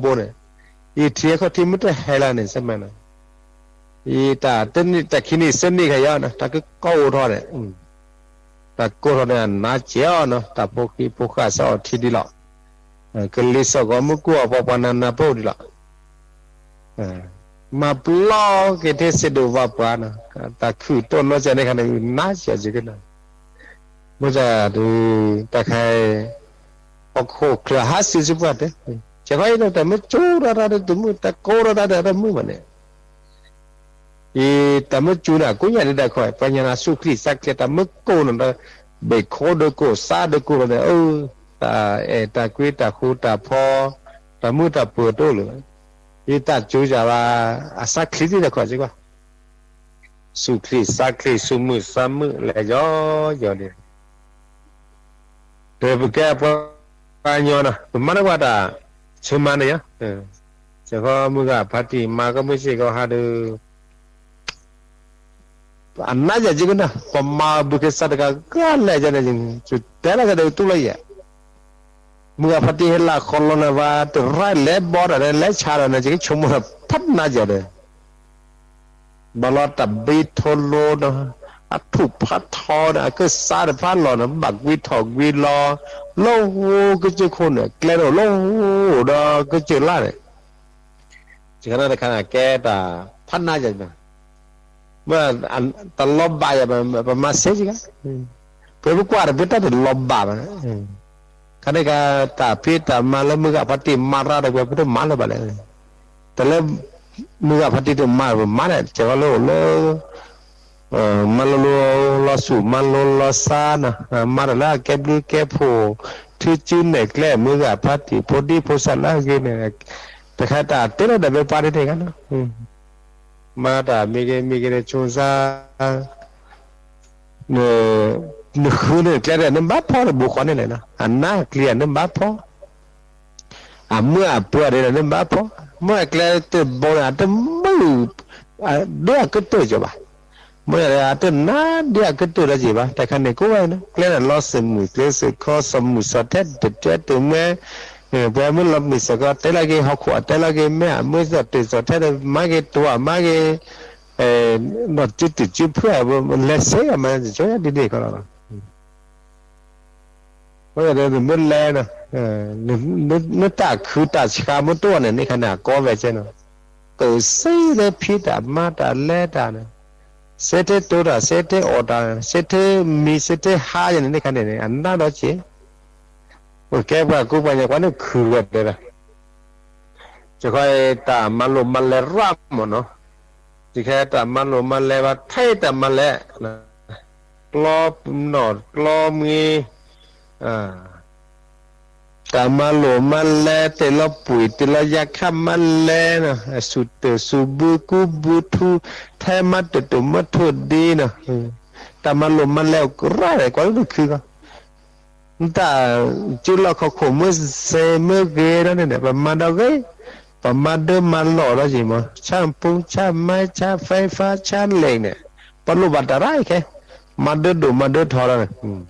ဘိန့ၣ်, အံၤထံအခီၣ်ထံးမ့ၢ်တဟဲလၢန့ၣ် စဲမးနီၤ, အံၤတၢ်တနံၣ်တၢ်ခံနံၣ်ဆၢနံၣ်ခါယီၤနီၤ တၢ်ကကိးထီၣ်န့ၣ်, တၢ်ကိးထီၣ်န့ၣ် အနါစဲးအီၤနီၤ တၢ်ဖိဃံဖိဃာ်စ့ၢ်အီၤထံဒ်လီၤ, ကလံၤစ့ၢ်ကီးမုၢ်ကူၣ်အပှၤပှၤနးနးပအိၣ်ဒ်လီၤ မၤပျီက့ၤထဲစံးဒိၣ်ဝၤပှၤနီၤ, တၢ်ခုၣ်တိၢ်နီၢ်စဲးန့ၣ်ခါန့ၣ် နါစဲးစ့ၢ်ကီးနီၤ, မ့ၢ်တၢ်ဒုး တၢ်ခါအံၤ ဟီၣ်ခိၣ်ချၢဟးစုစ့ၢ်ပှၤတဲ, ကဲခီအံၤဒီးတၢ်မ့ၢ်ကၠိထီၣ်တၢ်ဒီးတမုာ် တၢ်ကိးထီၣ်တၢ်ဒီးတမုာ်ဘၣ်န့ၣ် အံၤတၢ်မ့ၢ်ကၠိန့ၣ် အကိးညါဒ်တၢ်ခီ ပှၤညါန့ၣ် စူၢ်ချံစူၢ်ချ့ တၢ်မ့ၢ်ကိးန့ၣ်ဒီး ဘ့ၣ်ခိၣ်ဒီးကိး စါဒီးကိးလီၤန့ၣ် အၢ တၢ်အဲၣ်တၢ်ကွံတၢ်ဃူတၢ်ဖိး တၢ်မုာ်တၢ်ပၢၤတအိၣ်လၢၤဘၣ်, အံၤတၢ်ကၠိယၤဘၣ် အစူၢ်ချံဒ်တၢ်ခီစ့ၢ်ကီး စူၢ်ချံစူၢ်ချ့ စူၢ်မုာ်စူၢ်မုာ် လဲၤယီၤယီၤန့ၣ် ဒီးပကဲပှၤကညီနီၤ ပမၤလၢပှၤတၢ်ဆၢမါန့ၣ်ယီၤ, စ့ၢ်ကီးမုၢ်ဂၤဖါတံၢ်မါကမုၢ်စ့ၢ်ကီးဟးဒီး အနါယၤက့ကနၣ် ပမၤဘုခ့စးတဂၤဂၤလဲၣ်ယၤန့ၣ် ယတဲလၢကဒီးတူၢ်လၢယဲၢ် မုၢ်ဂၤဖါတံၢ်ဟဲလၢဃီလီၤန့ၣ် ပှၤတရၢလဲၤဘီတၢ်ဒီး လဲၤဆါဒီးန့ၣ် ယကဆိကမိၣ်ဒီး ဖးနါယၤဒီး ဘၣ်လီၤတၢ်ဘံထီလိဒီး အထူၣ်ဖးထီဒီး အကစၢ်တဖးလီၤန့ၣ် ဘၣ်ကွံထီၣ်ကွံလီၤ လီၤဟိကစၢၢ်ခိၣ်န့ၣ် ကျဲန့ၣ်လီၤဟိဒီးကစၢၢ်လၢ်န့ၣ် ယကနၣ်တခါန့ၣ် ကဲတၢ်ဖးနါယၤ မ့ၢ်တလီၤဘၣ်ယၤ ပမၤစ့ၢ်ကီး ပမ့ၢ်ကွၢ်တဘျီတၢ်တလီၤဘၣ်ဘၣ်န့ၣ် ခါန့ၣ်က တၢ်ဖံးတၢ်မၤလၢမုၢ်ဂၤဖါတံၢ်မၤရၣ်ဒီး ပှၤပတမၤလၢၤဘၣ်လဲၣ်, တၢ်လၢ မုၢ်ဂၤဖါတံၢ်တမၤ ပမၤန့ၣ် စ့ၢ်ကီးလၢအိၣ်လၢ မၤလိလီၤစူၣ် မၤလိလီၤစါနီၤ, မၤတၢ်လၢအကဲဘျုးကဲဖှိၣ် ထုစုနဲၣ်ကျဲ မုၢ်ဂၤဖါတံၢ် ဖိဒံဖိသၣ်လၢအဂ့ၤန့ၣ်, တခါတၢ်တဲလၢတၢ်ဘဲပှၤဒ်န့ၣ်ဂ့ၤနီၤ, မၤတၢ်မ့ၢ်ဂ့ၤမ့ၢ်ဂ့ၤန့ၣ် ဆိစါ နဃုန့ၣ်ကျဲဒီး နဘၣ်ဖီတဘိဃီန့ၣ်လဲၣ်နီၤ, အနါအကျံၤအနဘၣ်ဖီ အမုာ်အပၢၤဒ်န့ၣ် နဘၣ်ဖီ, မ့ၢ်အကျဲတဘိန့ၣ် အတမုာ် ဒ်အကတၢၢ်ကီးဘၣ်, မ့ၢ်အတနါဒ်အကတၢၢ်ဒီးက့ၤဘၣ်, တၢ်ခါန့ၣ်ကိးဝဲနီၤ, ကျဲန့ၣ်လီၤစၢၤမုၢ်ကျဲစၢၤခီ စီၤမုၢ်စီၤထဲတတဲတမွဲ, ပှၤမ့ၢ်လီၤမုၢ်စ့ၢ်ကီး တဲလီၤက့ၤဟီၣ်ခိၣ် တဲလီၤက့ၤမ့ၢ်အမ့ၢ်စီၤတၢ်စီၤထဲဒီး မၤက့ၤတဝၢ်မၤက့ၤ ဒီးစုတုာ်စုဖုၣ် လဲၤစ့ၢ်ကီးမၤ ကၠီယါဒ်န့ၣ်ခီလီၤနီၤ. အဃိဒီးနမ့ၢ်လဲၤနီၤ, နတၢ်ခုတၢ်ဆါမ့ၢ်တအိၣ်န့ၣ် န့ၣ်ခါန့ၣ် အကီဝဲကဲနီၤ, ကစ့လၢဖံးတၢ်မၤတၢ်လဲၤတၢ်န့ၣ်, စ့ထဲတိတၢ် စ့ထဲအီၣ်တၢ် စ့ထဲမံၤ စ့ထဲဟါယၤန့ၣ် န့ၣ်ခါန့ၣ် အနၢ်ဒီးက့ၤ, ပကဲပှၤကူပှၤညါ ပှၤန့ၣ်ခုဂၤဒဲးလီၤ စ့ၢ်ကီးတၢ်မၤလိာ်မၤလဲၤရၣ်မးနီၤ, စ့ၢ်ကီးတၢ်မၤလိာ်မၤလဲၤဘၣ်ထဲတၢ်မၤလဲၤ, ကျီနီၣ်ကျီမံၤ, တၢ်မၤလိာ်မၤလဲၤ တ့ၢ်လီၤပှံာ် တ့ၢ်လီၤယါခါမၤလဲၤနီၤ, စူၢ်တၢၢ်စူၢ်ဘုကူဘုထူ, ထဲမၤတၢ်တိၢ်မၤထိၣ်ဒ့နီၤ, တၢ်မၤလိာ်မၤလဲၤအိၣ်ရၣ်န့ၣ် ကွၢ်လၢနခုကီး နတၢ်စုလီၢ်ခီၣ်ခိၣ်မ့ၢ်စ့မ့ၢ်ဂ့ၤလီၤန့ၣ် ပမၤဒီးဂ့ၤ, ပမၤဒၢမၤလီၢ်လီၤယံၤမး ဆၣ်ပူၤ ဆၣ်မဲ ဆၣ်ဖဲဖါ ဆၣ်လဲၣ်န့ၣ် ပလိၣ်ဘၣ်တၢ်ရၣ်အံၤခဲ, မၤဒၢဒိၣ်မၤဒၢထီလီၤန့ၣ်,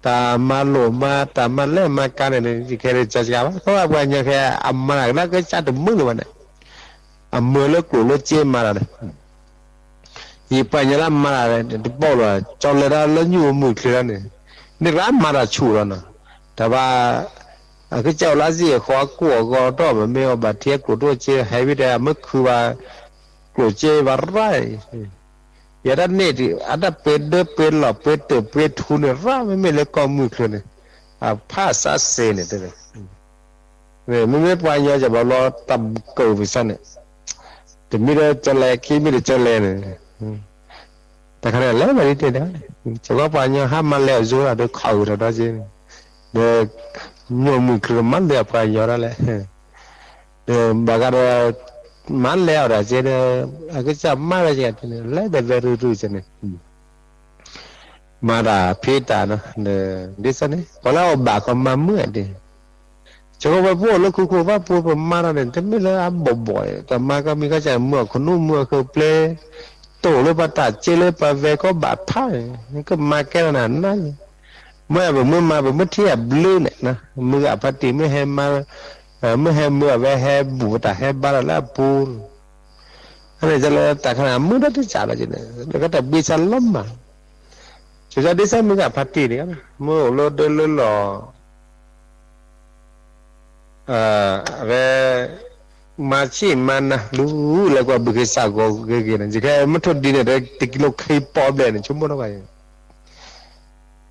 တၢ်မၤလိာ်မၤ တၢ်မၤလဲၤမၤကၤန့ၣ် ယခဲလၢာ်ကၢကၢဘၣ် ခီပှၤညီခဲ အမၤတၢ်လၢကစၢ်တမုာ်လၢၤဘၣ်န့ၣ်, အမုာ်လၢကျိၣ်လၢစ့မၤတၢ်န့ၣ် ယပှၤညီလၢမၤတၢ်တပိာ်လီၤ ကၠီလဲၤတၢ်လၢညူၣ်မုၢ်ချ့လီၤန့ၣ်, န့ၢ်ရၣ်မၤတၢ်ဆူၣ်လီၤနီၤ, တၢ်ဘၣ် အကစၢ်အိၣ်လၢစ့ၢ်ကီးအကူၣ်အဂီၤတီၢ် မ့မ့ၢ်အီၣ်ဘၣ်ထံအကျိၣ်တအိၣ်စ့ ဟဲဝံၤဒီး အမ့ၢ်ခုဘၣ် ကျိၣ်စ့ဘၣ်ရၣ်, ယတၢ်န့ၣ် အတၢ်ပှ့ၤဒၢပှ့ၤလီၢ်ပှ့ၤတၢၢ်ပှ့ၤထူန့ၣ် ရၣ်မ့မ့ၢ်လၢကီၢ်မုၢ်ချ့န့ၣ်, အဖးစးစ့န့ၣ်တဲ မ့မ့ၢ်ပှၤညီကဘၣ်လီၤတၢ်ကၢၢ်ပူၤစၢ်န့ၣ်, တမံၤဒီးကၠီလဲၤ ခံမံၤဒီးကၠီလဲၤန့ၣ်, တခါန့ၣ်လဲၤဝဲဒ်တဲဒၣ်, စ့ၢ်ကီးပှၤညီဟးမၤလဲၤအီၤယိလီၤဒီးခးဂုာ်ထီၣ်ဒီးက့, ဒီး ညိၣ်မုၢ်ချုးမၤလၢအပှၤညီဒၣ်လဲၣ်, ဒီးဘၣ်ဃးဒီး မၤလဲၤအီၤဒီးက့ဒီး အကစၢ်မၤဝဲက့န့ၣ် လဲၤဒီးဝဲရုၢ်ရုၢ်က့န့ၣ် မၤတၢ်ဖံးတၢ်နီၤ, ဒ်သိးန့ၣ် ပှၤလၢအအိၣ်ဘၣ်ကမၤမုာ်ဒ်, စ့ၢ်ကီးဝဲပအိၣ်လၢခိခိၣ်ဘၣ်ပူၤပမၤတၢ်န့ၣ် တမ့ၢ်လၢအဘီၣ်ဘီၣ် တၢ်မၤကမံၤကစၢ်မုာ်အီၣ်ခနူၣ်မုာ်အီၣ်ဃုာ်ပျဲ တိၢ်လၢပှၤတၢ်စ့လၢပှၤဝဲၤကီၢ်ဘၣ်ဖးန့ၣ် ကမၤကဲထီၣ်နၤနၤ, မ့ၢ်ပမ့ၢ်မၤပမ့ၢ်ထံၣ်အဘျုးန့ၣ် မုၢ်ဂၤဖါတံၢ်မ့ၢ်ဟဲမၤ မုၢ်ဟဲမုၢ်အဝဲဟဲဘူးပတၢ်ဟဲဘါလီၤလၢအပူၤ, အန့ၣ်လၢတၢ်ခါန့ၣ် အမုၢ်ဒီတစးလီၤက့န့ၣ် လၢကတၢၢ်ဘှ့ဆါလီၤမး, ကၠီဒ့ဆၢမုၢ်ဂၤဖါတံၢ်န့ၣ် မ့ၢ်အိၣ်လၢဒၢလၢလီၢ် အဝဲ မၤဆံၣ်မၤနၤ လူလၢကွၢ်ဘုခ့စးဂီၤဂ့ၤဂ့ၤန့ၣ် ယခဲမုၢ်ထီၣ်ဒံန့ၣ် တကံလိခံပီၣ်ဘျဲၣ်န့ၣ် ဆိကမိၣ်ထီၣ်ဘၣ်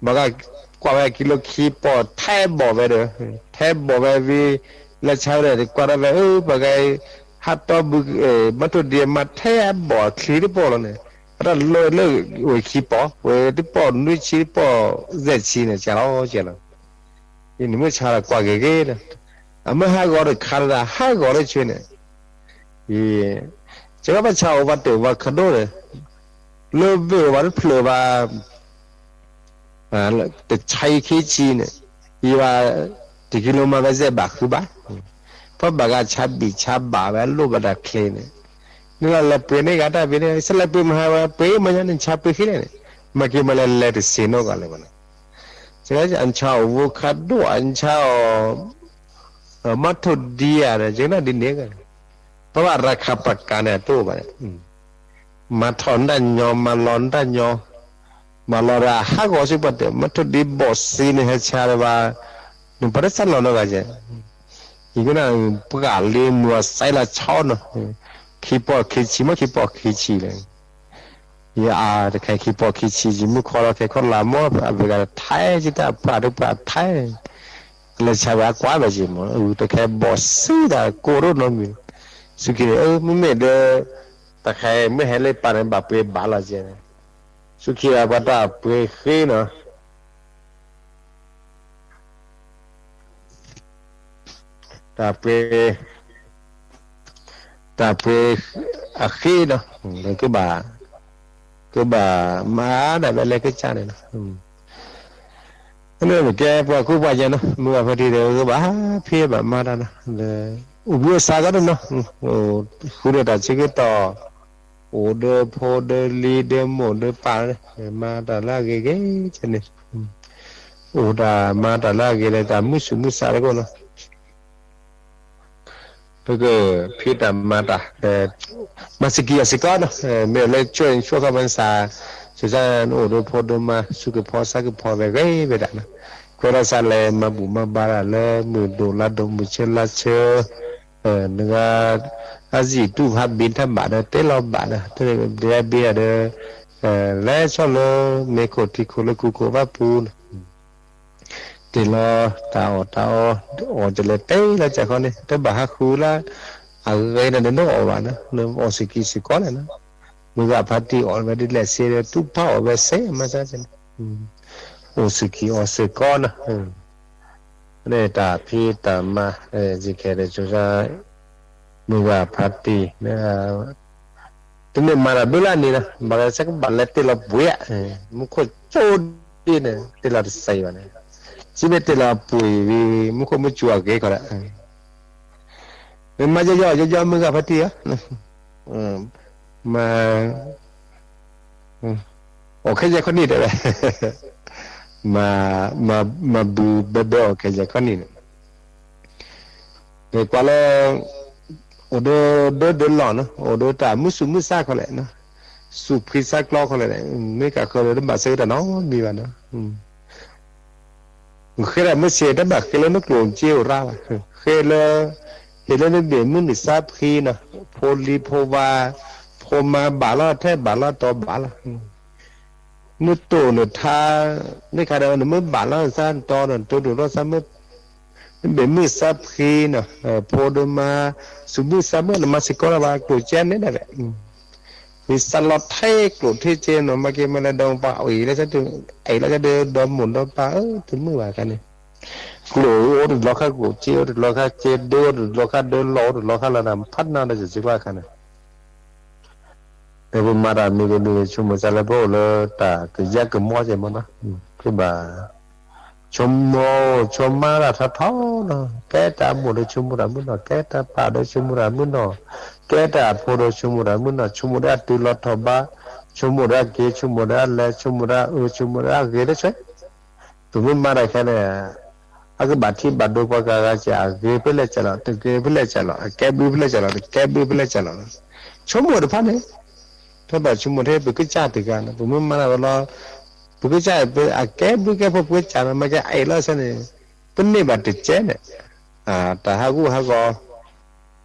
ဘၣ်ကကွၢ်ဝဲကံလိခံပီၣ် ထဲဘီၣ်ဝဲဒီး ထဲဘီၣ်ဝဲဝံၤ လဲၤဆါဝဲဒီး ကွၢ်ထီၣ်ဝဲ အၢ ပှၤဂၤ ဟးတီဘု မုၢ်ထီၣ်ဒံမၤထဲအဘီၣ်ချံတပီၣ်လီၤန့ၣ် အတၢ်လီၤလၢဝဲခံပီၣ် ဝဲတပီၣ်နွံဆံတပီၣ် စဲးဆံန့ၣ် ကလီကလီ ယနမုၢ်ဆါဒီးကွၢ်ဂ့ၤဂ့ၤဒီး အမ့ၢ်ဟးဂီၤတခါလၢဟးဂီၤလၢဆ့န့ၣ် ယ ကဘၣ်ဆါအိၣ်ဘၣ်တၢ်အိၣ်ဘၣ်ခဒိၣ်ဒီး လၢဘ့ၣ်အိၣ်ဘၣ်တဖျၢၣ်ဘၣ် တဆါယခံဆံန့ၣ် ယဘၣ် တကံလိမၤဝဲစဲးဘၣ်ဃုဘၣ် ပှၤဘၣ်ဂၤဆါဘံၣ်ဆါဘၣ်ဝဲလိၣ်ဘၣ်တၢ်ချ့န့ၣ် နလီၤလဲၤပှ့ၤန့ၢ်ဂၤတၢ်ဘ့ၣ်န့ၣ် ဆဲးလဲၤပှ့ၤမဟါဝဲပှ့ၤမညါန့ၣ် ဆါပှ့ၤဃ့လဲၣ်န့ၣ် မၤက့ၤမၤလဲၤလဲၤတစ့းနီၢ်ဂၤလၢၤဘၣ်န့ၣ် အဆါအိၣ်ဝိခါဒိၣ် အဆါအီၤ မုၢ်ထီၣ်ဒံဧါဒီး ယကနၣ်ဒ်န့ၣ် ပဘၣ်ရခးပကၤန့ၣ် အတအိၣ်ဘၣ်န့ၣ် မၤထီၣ်နတၢ်ညီ မၤလီၤနတၢ်ညီ မၤလီၤဒီးဟးဂီၤစ့ၢ်ပှၤတၢၢ် မုၢ်ထီၣ်ဒံဘီၣ်စ့န့ၣ် ဟဲဆါဒီးဘၣ် နပှၤတစၢ်လီၤနီတဂၤယဲၢ် ယကနၣ် ပှၤလံမုၢ်အစဲးလီၤဆီနီၤ ခံပီၣ်ခံဆံ မ့ၢ်ခံပီၣ်ခံဆံလဲၣ် ယအါတခါခံပီၣ်ခံဆံ ယမုၢ်ခီလီၤခဲခီလၢမ့ၢ် အဝဲဂၤထဲယတၢ်ပှၤတပှၤထဲ လဲၤဆါဝဲအကွၢ်ဘၣ်ယံၤမး တခဲဘီၣ်စ့တၢ်ကိၢ်ဒိၣ်နီတမံၤ စူၢ်က့ၤန့ၣ် မ့မ့ၢ်ဒီး တၢ်ခဲမ့ၢ်ဟဲလၢပၢ်န့ၣ် ဘၣ်ပှ့ၤဘၣ်လီၤကဲန့ၣ် စူၢ်က့ၤအပှၤတၢ်ပှ့ၤဃ့နီၤ တၢ်ပှ့ၤ တၢ်ပှ့ၤအဃ့နီၤ ကဘၣ် ကဘၣ်မၤဒၣ်ဝဲလဲၤကစၢ်န့ၣ်လီၤ အန့ၣ်ကဲပှၤကူပှၤယဲၢ်နီၤ မုၢ်ဂၤဖါတံၢ်ဒီးကဘၣ်ဖံးဘၣ်မၤတၢ်နီၤ အိၣ်ဘှံးအိၣ်သါကီးတနီၤ ဃုဒီးတၢ်ဆၢကတီၢ် အိၣ်ဒီးဖိဒီးလံၤဒီးမိၢ်ဒီးပၢ် မၤတၢ်လၢအဂ့ၤဂ့ၤန့ၣ် အိၣ်တၢ်မၤတၢ်လၢအဂ့ၤလၢတၢ်မုာ်ဆူၣ်မုာ်သးတကိးနီၤ ပကဖံးတၢ်မၤတၢ် မၤစကံးအီၤစ့ၢ်ကီးနီၤ မ့ၢ်လၢကၠိၣ်ဆိၣ်ခီမၤစၢ် စၢ်နအိၣ်ဒီးဖိဒီးမါ ဆူၣ်ကဖီဆါကဖီဝဲဂ့ၤဝဲဒၣ်နီၤ ကွဲးထီၣ်စးလဲၤမၤဘူၣ်မၤဘါတၢ်လၢမုၢ်ဒိၣ်လါဒိၣ်မုၢ်ဆၢလါဆၢ နဂၤ အစံၣ်တူၢ်ဖးဘံထၢဘၣ်ဒီး တဲလီၤဘၣ်ဒီး တဲဘံဒီး လဲၤဆီၣ်လၢမ့ၢ်ခိၣ်ထံခိၣ်လၢကူခိၣ်ဘၣ်ပူၤ တ့ၢ်လီၤတၢ်အီၣ်တၢ်အီ အီၣ်တလဲၤတဲလီၤကၢ်ခီန့ၣ် တဘၣ်ဟးဃုလၢ အဂ့ၤန့ၣ် နအီၣ်ဘၣ်နီၤ နအီၣ်စ့ၢ်ကီးစ့ၢ်ကီးလဲၣ်နီၤ မုၢ်ဂၤဖါတံၢ်အီၣ်ဝဲဒ်လဲၣ်စ့ဒီး တူၢ်ဖးအီၣ်ဝဲစ့မၤစၢ်န့ၣ် အိၣ်စ့ၢ်ကီးအီၣ်စ့ၢ်ကီးနီၤ န့ၣ်တၢ်ဖံးတၢ်မၤ ယကဲဒီး မုၢ်ဂၤဖါတံၢ် တမ့ၢ်မၤတၢ်ဘျုးလၢအန့ၣ်လီၤ ဘၣ်ဆၣ်ကဘၣ်လဲၤတ့ၢ်လီၤပှ့ၤဧါ မူခိၣ်ကၠိဒ်န့ၣ် တ့ၢ်လီၤတစဲးဘၣ်န့ၣ် စံးမ့ၢ်တ့ၢ်လီၤပှ့ၤဝံၤ မူခိၣ်မုၢ်စူၤအဂ့ၤခီဒီး မၤယီယီယီယီမုၢ်ဂၤဖါတံၢ်ဧၢ မၤ အီၣ်ခဲယဲၢ်ခီနံၣ်တဲဝဲ မၤ မၤဘုးဘဲဘဲအီၣ်ခဲယဲၢ်ခီနံၣ်န့ၣ် ကွၢ်လၢ အိၣ်ဒီးဒၢဒၢလီၢ်နီၤ အိၣ်ဒီးတၢ်မုာ်ဆူၣ်မုာ်သးခီလဲၣ်နီၤ စူၣ်ဖှံဆါကျီခီလဲၣ်န့ၣ် မ့ၢ်ကးဃၢၤဒီးတဘၣ်ဆၢကတီၢ်နီတမံၤဘၣ်နီၤ ဃ့တၢ်မုၢ်ဆ့ၣ်တဘၣ်ဃ့လၢနကျိၣ်စ့အိၣ်ရၣ်ဘၣ် ဃ့လၢ ဟ့ၣ်လၢနဘ့ၣ်မုၢ်နုာ်သးဖှံနီၤ ဖိလံၤဖိဝါ ဖိမါဘၣ်လီၤထဲဘၣ်လီၤတီဘၣ်လီၤ နတိၢ်နထါ မ့ၢ်ခါဒီးနမ့ၢ်ဘၣ်လီၤနသးနတီ နတိၢ်ဒိၣ်လီၤသးမ့ၢ် နဘ့ၣ်မုၢ်သးဖှံနီၤ ဖိဒီးမါ စူၣ်မုၢ်သးမုၢ် နမၤစ့ၢ်ကီးလၢၤဘၣ် ကျိၣ်စ့န့ၣ်ဒၣ်လဲာ် မ့ၢ်သးလီၤထဲကျိၣ်ထဲစ့နီၤ မၤက့ၤမၤလဲၤဒီးပှၤအံၤလၢ အံၤလၢဒီးဒီမိၢ်ဒီပၢ်ဧၢ တမုာ်ဘၣ်ခါန့ၣ် ကျိၣ်အိၣ်တလီၤခါကျိၣ်စ့ အိၣ်တလီၤခါစ့ဒၢ အိၣ်တလီၤခါဒၢလီၢ် အိၣ်တလီၤခါလၢနဖးနါဒီးစ့ၢ်ကီးခါန့ၣ် လၢပမၤတၢ်မ့ၢ်ဂ့ၤမ့ၢ်ဂ့ၤ ဆိကမိၣ်စၢ်လၢပအိၣ်လၢတၢ်ကယၢကမီၣ်ကဲမးနီၤ ပဘၣ် ဆိကမိၣ် ဆိကမါတၢ်ထီထီနီၤ ကဲတၢ်မိၢ်ဒီးဆိကမိၣ်တၢ်မုၢ်နီၤ ကဲတၢ်ပၢ်ဒီးဆိကမိၣ်တၢ်မုၢ်နီၤ ကဲတၢ်ဖိဒီးဆိကမိၣ်တၢ်မုၢ်နီၤ ဆိကမိၣ်ဒီးအတုၤလီၤထီၣ်ဘး ဆိကမိၣ်ဒီးအက့ၤ ဆိကမိၣ်ဒီးအလဲၤ ဆိကမိၣ်ဒီးအအၢ ဆိကမိၣ်ဒီးအဂ့ၤတဆဲး ပမ့ၢ်မၤတၢ်ခဲန့ၣ် အကဘၣ်ထံၣ်ဘၣ်ဒိပှၤဂၤဂၤကဲ အဂ့ၤဖဲလဲၣ်ကဲလီၤ, တဂ့ၤဖဲလဲၣ်ကဲလီၤ, အကဲဘျုးဖဲလဲၣ်ကဲလီၤ, တကဲဘျုးဖဲလဲၣ်ကဲလီၤ. ဆိကမိၣ်တဖၣ်န့ၣ်, ဖဲဘၣ်ဆိကမိၣ်ထဲပကစၢ်တဂၤန့ၣ် ပမ့ၢ်မၤတၢ်ဝဲလီၤ, ပကစၢ်အကဲဘျုးကဲဖှိၣ်ပကစၢ်န့ၣ် မ့ၢ်ကဲအအံၤလီၤဆဲန့ၣ်, ပန့ၢ်ဘၣ်တကဲန့ၣ်, တၢ်ဟးဂူာ်ဟးဂီၤ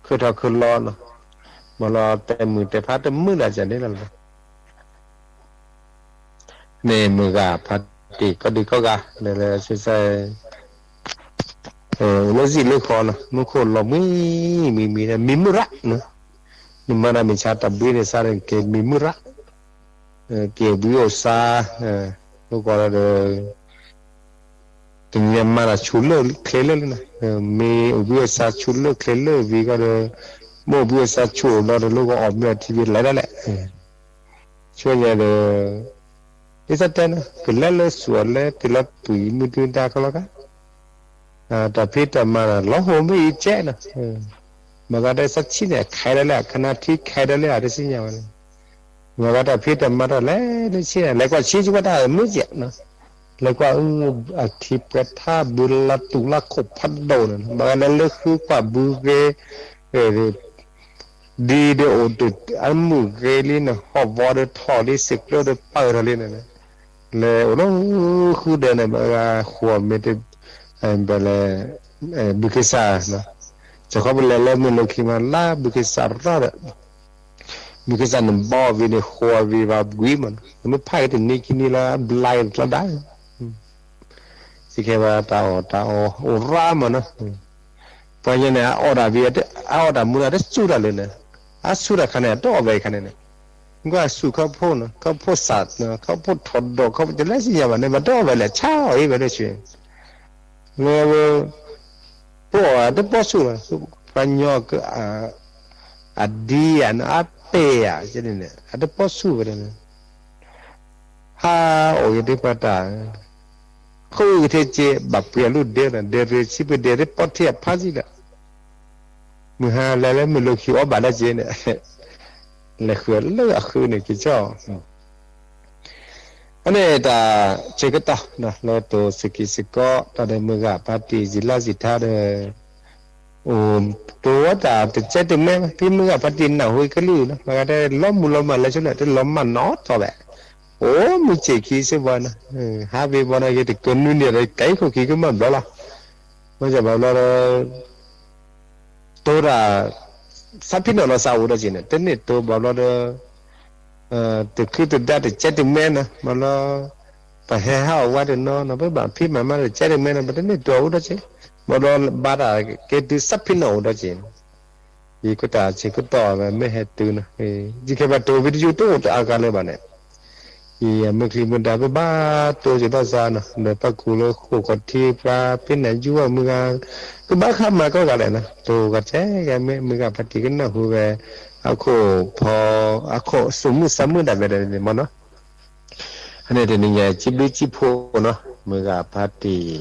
ခုၣ်ထီၣ်ခုၣ်လီၤနီၤ, မ့ၢ်လီၤတဲာ်မုာ်တဲာ်ဖးတမုာ်ဒၣ်ကဲန့ၣ်လီၤ. မ့ၢ်မုၢ်ဂၤဖးတံၢ်ကီၢ်ဒုးကီၢ်ဂၤ လဲၤလဲၤဆဲးဆဲး လၢစံၣ်လၢဃီနီၤ မူခိၣ်လီၤမှံ မှံမှံ မံမုၢ်ရၣ်နီၤ, နမၤတၢ်မ့ၢ်ဆါတၢ်ဘှံးန့ၣ် စးန့ၣ်က့ၤမံမုၢ်ရၣ်, က့ၤဘှံးအိၣ်စါ, မုၢ်ကီၢ်ဒီး တနံၤညါမၤတၢ်ဆူၣ်လၢချ့လၢလံနီၤ, မ့ၢ်အိၣ်ဘှံးအိၣ်စါဆူၣ်လၢချ့လၢဝံၤကီးဒီး, မ့ၢ်အိၣ်ဘှံးအိၣ်စါဆူၣ်အိၣ်လီၤဒီး လၢကအီၣ်မ့ၤအီထံဝံၤလဲၤဒၣ်လဲၣ်, ဆိညါဒီး ဒ်သိးတဲနီၤ ကလဲၤလၢစူၣ်အီၤလဲၤတုၤလၢပှံာ်မုၢ်တုၤတၢ်ခီလီၤကါ, တၢ်ဖံးတၢ်မၤနီၤ လီၤဟိၣ်မ့ၢ်အံၤကဲနီၤ, မ့ၢ်ဂၤဒဲးစးဆံးန့ၣ် ခဲဒၣ်လဲၣ် ခနါထံခဲဒၣ်လဲၣ် တသ့ၣ်ညါဘၣ်န့ၣ်, မ့ၢ်ဂၤတၢ်ဖံးတၢ်မၤတၢ်လဲၤလၢဆံးန့ၣ် လဲၤကွၢ်ဆံးကဝဲတၢ်မုၢ်ကဲနီၤ, လဲၤကွၢ်အထံပှဲၤထါဘုလါတူၢ်လါခိၣ်ဖးဒိၣ်န့ၣ် မ့ၢ်ဂၤဒဲးလၢဃုကွၢ်ဘုဂ့ၤ ဒ်ဒီးအိၣ်တ့ၢ်အမုၢ်ဂ့ၤလံန့ၣ် ဟီၣ်ဝီဒီးထီၣ်လံ စ့ၢ်ကျၢဒီးပာ်ထီၣ်လံန့ၣ်, လဲၤအိၣ်လၢဃုဒဲးန့ၣ် ဘၣ်ဃုအီၤမ့ၢ်တ ဘၣ်လဲၤ ဘုခ့စၢ်, စခီပလဲၤလၢမုၢ်လၢခံမးလၢဘုခ့စၢ်ရၣ်ဒီး ဘုခ့စၢ်န့ၣ်ဘီဝံၤန့ၣ် ဃိဝံၤဘၣ်ကွံမးနီၤ, မ့ၢ်ဖးက့ၤတနံၤခံနံၤလၢအဘျါက့ၤတကျီဒါ စံးခဲဘၣ်တၢ်အီၣ်တၢ်အီအိၣ်ရၣ်မးနီၤ, ပှၤညါန့ၣ် အအီၣ်တၢ်ဝံၤ အအီၣ်တၢ်မူဒါတစူၢ်တၢ်လၢာ်န့ၣ်, အဆူၣ်တၢ်ခါန့ၣ် အတအီၣ်ဝဲခါန့ၣ်န့ၣ်, ကွၢ်ဆူၣ်ခီဖျိန့ၣ် ခီဖျိစး ခီဖျိထီၣ်ဒိၣ် ခီဖျိတလဲၤစံၣ်ညါဘၣ်န့ၣ် ဘၣ်တအီၣ်ဝဲလဲၣ် ဆါအီၣ်အံၤဝဲဒၣ်ဆူ လၢ ပအီၣ်အတပီၢ်ဆူၣ်လီၤ, ပှၤညီ အဒံဧါ အတဲဧါ န့ၣ် အတပီၢ်ဆူၣ်ဝဲဒၣ်န့ၣ်, ဟးအိၣ်က့ၤဒ်ပှၤတၢ်, ဃုကထဲက့ၤ ဘၣ်ပှ့ၤအလုၢ်ဒဲလီၤ ဒဲရ့ဆံပှ့ၤဒဲရ့ပီၢ်ထံအဖးစံလီၤ, မုၢ်ဟါလဲၤလၢမုၢ်လၢခံအီၣ်ဘၣ်ဒၣ်က့ၤန့ၣ်, လဲၤဃုာ်လၢအဃုန့ၣ်က့ၤကီ အန့ၣ်တၢ်ဆၢကတီၢ် လၢတိၤစကံးစကီး တၢ်ဒီးမုၢ်ဂၤဖါတံၢ်စံးလၢစံးထါဒီး အိၣ်တိၤဝဲတၢ်တကဲတမဲ ဖဲမုၢ်ဂၤဖါတံၢ်နၢ်ဟူကလုၢ်နီၤ မ့ၢ်ဂၤတဲလီၤမုၢ်လီၤမၢ်လၢဆိလၢ တလီၤမၢ်နီတဘျီဘၣ်, အိၣ်မုၢ်ဆ့ၣ်ခံစ့ၢ်ဘီနီၤ, ဟးဝ့ၤဘီနီၤ ယတကနွံန့ၣ်ဒီး ကဲခိၣ်ခံကမၢ်ဘျီလီၤ, မ့ၢ်ဘၣ်ဘျီဒီး တိၤတၢ် သးဖံးနီၣ်လီၤသးအိၣ်ဒီးက့ၤန့ၣ် တန့ၢ်တိၤဘၣ်ဘျီဒီး တချုးတဒါတကဲတမဲနီၤ ဘၣ်ဘျီ ပဟဲဟးအီၣ်ဝဲတနီၤနီၤ ပဘၣ်ဖံးမၤမးတကဲတမဲနီၤ ပတန့ၢ်တိၤအိၣ်ဒီးက့ၤ, ဘၣ်ဘျီဘၣ်တၢ်ကဲတုၤသးဖံးနီၣ်အိၣ်ဒီးက့ၤ, ယကတၢ်ဆၢကတီၢ်ဝဲမ့ၢ်ဟဲတုၤနီၤ, ယကဲဘၣ်တိၤဝံၤတယုၢ်တအိၣ်တအါဂၤလၢၤဘၣ်န့ၣ် ယမ့ၢ်ချံမ့ၢ်ဒါ ပဘၣ်တိၤက့ၤဘၣ်ဆၣ်နီၤ ဒီးပၣ်ခူၣ်လၢဃိာ်ခီၣ်ထံးပှၤ ဖဲန့ၣ်ယူၢ်ဝဲမုၢ်ဂၤ ကဘၣ်ခါမၤကီၢ်ဂၤလဲၣ်နီၤ တိၤဂၤထဲဂၤမ့ၢ် မုၢ်ဂၤဖါတံၢ်ကနၢ်ဟူဝဲ အခိၣ်ဖီ အခိၣ်စိာ်မုၣ်သးမုၣ်ဒၣ်ဝဲဒၣ်န့ၣ်မ့ၢ်နီၤ, အန့ၣ်တနံၤညါ စံးဘျုးစံးဖှိၣ်နီၤ မုၢ်ဂၤဖါတံၢ်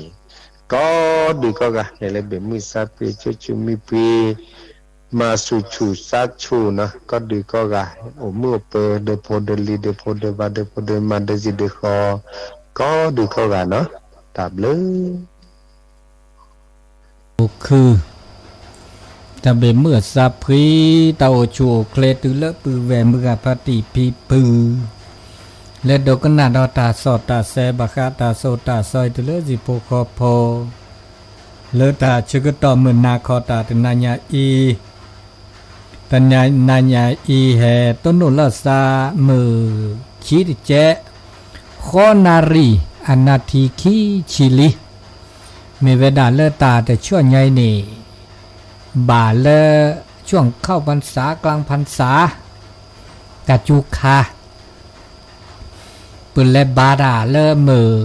ကီၢ်ဒုးကီၢ်ဂၤ လဲၤလၢဘ့ၣ်မုၢ်ဆါပှ့ၤ ဆိကမိၣ်ပှ့ၤ မၤဆူၣ်ဆူၣ်ဆါဆူၣ်နီၤ ကီၢ်ဒုးကီၢ်ဂၤ အိၣ်မုာ်အိၣ်ပၢၤ ဒၢးဖိဒၢးလံၤ ဒၢးဖိဒၢးဘၣ် ဒၢးဖိဒၢးမါ ဒၢးစံၣ်ဒၢးဃီ ကီၢ်ဒုးကီၢ်ဂၤနီၤ တၢ်ဘျုး အိၣ်ခု တၢ်ဘ့ၣ်မုၢ်အသးဖှံ တၢ်အိၣ်ဆူၣ်အိၣ်ချ့တုၤလၢပုၢ်ဝဲၢ်မုၢ်ဂၤဖါတံၢ်ဖံဖု လၢဒိကနၣ်ဒီးတၢ်စီတၢ်ဆှံ ဘၣ်ဃးတၢ်စိတၢ်ကမီၤတုၤလၢဟံၣ်ဖိဃီဖိ လၢတၢ်ဆၢကတီၢ်မုၢ်နၤခီတၢ်တနၤညါအံၤ တနၤညါအံၤ ဟဲတိၢ်နီၣ်လီၤသးမုၢ်ခံတကဲး ဃီနၣ်ရံၣ် အနၣ်ထံခံဆံလံ မ့ၢ်ဝဲဒၣ်လၢတၢ်တဆူညါအံၤန့ၣ် ဘၣ်လၢ ဆူၣ်ခီၣ်ဖၣ်စၢ် ကျါဖၣ်စၢ် တၢ်စူၤခါ ပလဲၤဘါတၢ်လၢမုၢ်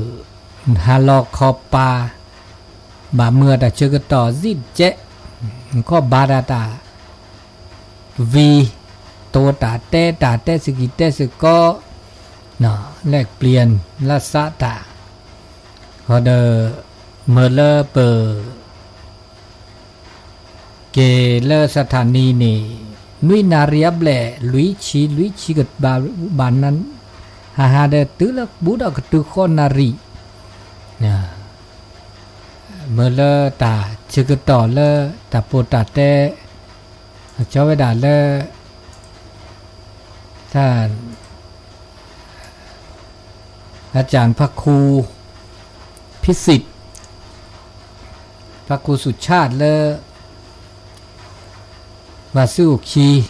ဟါလီၤခီပၤ ဘၣ်မုၢ်အတၢ်ဆၢကတီၢ်စံၣ်တကဲး ခီၣ်ဘါတၢ်တၢ် ဝံၤ တိၤတၢ်တဲတၢ်တဲစကံၤတဲစကီး လဲၤပျံၤလၢသးတၢ် ဃီဒီး မ့ၢ်လၢပ က့ၤလၢစထၣ်နံၤန့ၣ် နွံနၣ်ရံၣ်အဘျဲၣ် လွံၢ်ဆံ လွံၢ်ဆံကဘၣ် ဘၣ်န ဟးဟးဒီးတုၤလၢဘူးဒီးကတုၤဃီနၣ်ရံၣ် မ့ၢ်လၢတၢ်ဆၢကတီၢ်လၢတၢ်ပီးတၢ်တဲ အကၠီဝဲဒၣ်လၢ တၢ် อาจารย์ ဖါခူ ဖံသံး ဖါခူ สุชาติ လၢ ပှၤစုအိၣ်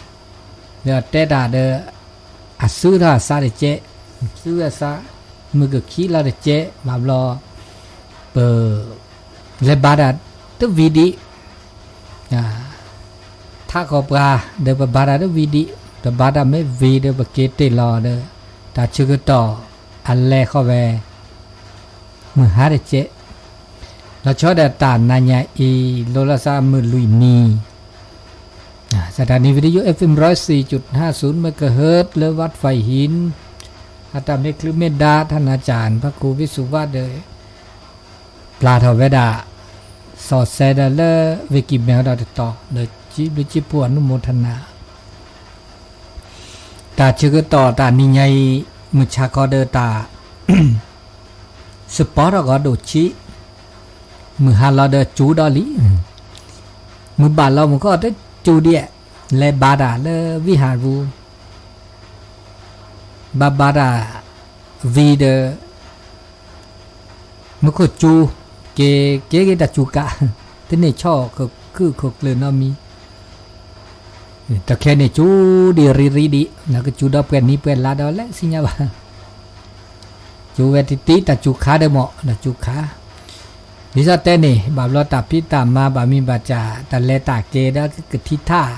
ခံ ဒီးတဲတၢ်ဒီး အစုထီၣ်အသးတကဲး, စုအသး မုၢ်ကခံလီၤတကဲး ဘၣ်ဘျီ ပ လဲၤဘါတၢ်တဝံၤဒံး, ထးဃီၤပှၤ ဒီးပဘါတၢ်တဝံၤဒံး, ပဘါတၢ်မ့ၢ်ဝံၤဒီး ပက့ၤတ့ၢ်လီၤဒီး တၢ်ဆၢကတီၢ်အလဲၤဃီဝဲ မုၢ်ဟါတကဲး, လီၤဆီဒီးတၢ်နၤညါအံၤ လိၤလီၤသးမုၢ်လွံၢ်နံၤ, สถานีวิทยุ เอฟเอ็ม ร้อยสี่จุดห้าศูนย์ เมกะเฮิรตซ์ လၢ วัดไผ่หิน အတၢ်မ့ၢ်ချုးမ့ၢ်ဒါ ท่านอาจารย์ พระครูวิสุวัฒน์ ဒီး ပျၢ်ထီၣ်ဝဲဒၣ် စီၤစဲဒီးလၢ ဝ့ၢ်ကံၢ်မဲဒီးတတီၤ ဒီးစံးဘျုးစံးဖှိၣ်အနုမောทนา တၢ်ဆၢကတီၢ်တၢ်နံၤညါအံၤ မုၢ်ဆါခီဒီးတၢ် စပီထီၣ်ကီးဒိၣ်ဆံး, မုၢ်ဟါလီၤဒီးကၠူဒီးလံ, မုၢ်ဘၣ်လီၤမုၢ်ခီတကၠူဒံး, လဲၤဘါတၢ်လၢဝံဟၤပူၤ, ဘါဘါတၢ်ဝံၤဒီး မုၢ်ခိၣ်ကၠူ, က့ၤ က့ၤက့ၤတၢ်ကၠူကး, တန့ၢ်ဆီၣ်ခုၣ်ခုၣ်ကျၢၢ်နီတမံၤ, တခဲန့ၣ်ကၠူဒံးရံၤရံၤဒံး, ကစူၤဒီးပှဲၤနံၤပှဲၤလါဒီးလဲၤသ့ၣ်ညါဘၣ်, ကၠူဝဲတံၢ်တံၢ်တၢ်ကၠူခါဒီးမး, တၢ်ကၠူခါ, ဒ်သိးတဲန့ၣ် ဘၣ်ဘျီတၢ်ဖံးတၢ်မၤဘၣ်မံၤဘၣ်စၢ် တၢ်လဲၤတၢ်က့ၤဒီးကထံထၣ်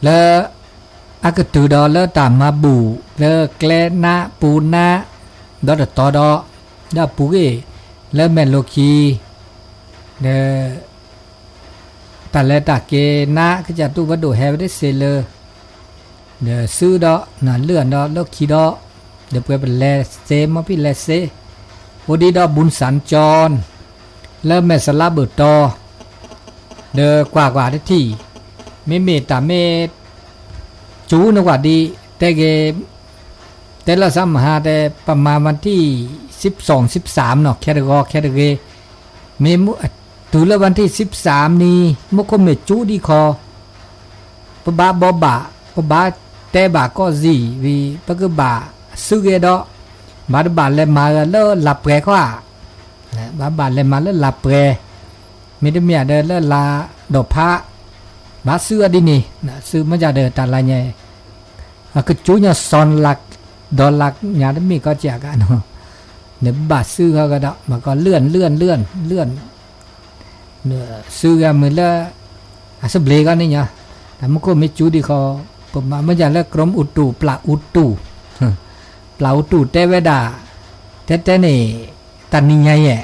လၢ အကတုၤဒီးလၢတၢ်မၤဘူၣ် လၢကျဲနးပူၤနး ဒီးတတီၤဒီး ဒီးပူၤဂ့ၢ် လၢမဲာ်လိၤခံ ဒီး တၢ်လဲၤတၢ်က့ၤနး ကစၢ်တူၢ်ဝဲဒိၣ်ဟဲဝဲတစ့လၢ ဒီးစုဒီး နလုၢ်အဒီးလၢခံဒီး ဒီးပှဲၤပလဲၤစ့ မီၢ်ဖံၣ်လဲၤစ့ အိၣ်ဒံးဒီး ဘူၣ်စၣ်ကၠီၣ် လၢမဲာ်စလါဘၢၣ်တီၤ ဒီးကွၢ်ကွၢ်တထံၣ် မ့မ့ၢ်တၢ်မ့ၢ် ကၠူနကွၢ်ဒံး တဲဂ့ၤ တဲလၢစးမဟါတဲ ပမၤ วันที่ สิบสอง สิบสาม နီၤ ခဲတဂီၤခဲတဂ့ၤ မ့ၢ်တုၤလၢ วันที่ สิบสาม န့ၣ် မူခိၣ်မ့ၢ်ကၠူဒံးခီ ပဘၣ်ဘီဘၣ် ပဘၣ်တဲဘၣ်ကီၢ်စံၣ်ဝံၤ ပကဘၣ်စုက့ၤဒီး ဘၣ်တဘၣ်လဲၤမၤလၢလါပှဲၤခီဧါ ဘၣ်ဘၣ်လဲၤမၤလၢလါပှဲၤ မ့တမ့ၢ်ဒီးလၢလါဒီးဖး ဘၣ်စုအီၤဒ်န့ၣ် စုမ့ၢ်ဒၣ်ဒီးတၢ်လါညါ အကကၠူညီစီၤလး ဒီးလါညါတမ့ၢ်ကီးကၠးကးနီၤ နဘၣ်စုဃီကဒီး ဘၣ်ကီးလၢၢ်လၢၢ်လၢၢ်လၢၢ် စုဂၤမုၢ်လၢ အစဘျ့ကီးန့ၣ်ညါ တၢ်မူခိၣ်မ့ၢ်ကၠူဒံးခီ ပမၤမ့ၢ်ဒၣ်လၢ กรมอุตุ ပျၢ်အူတူၢ် ပျၢ်အူတူၢ်တဲဝဲဒၣ် တဲတဲန့ၣ် တၢ်နံၤညါယဲၢ်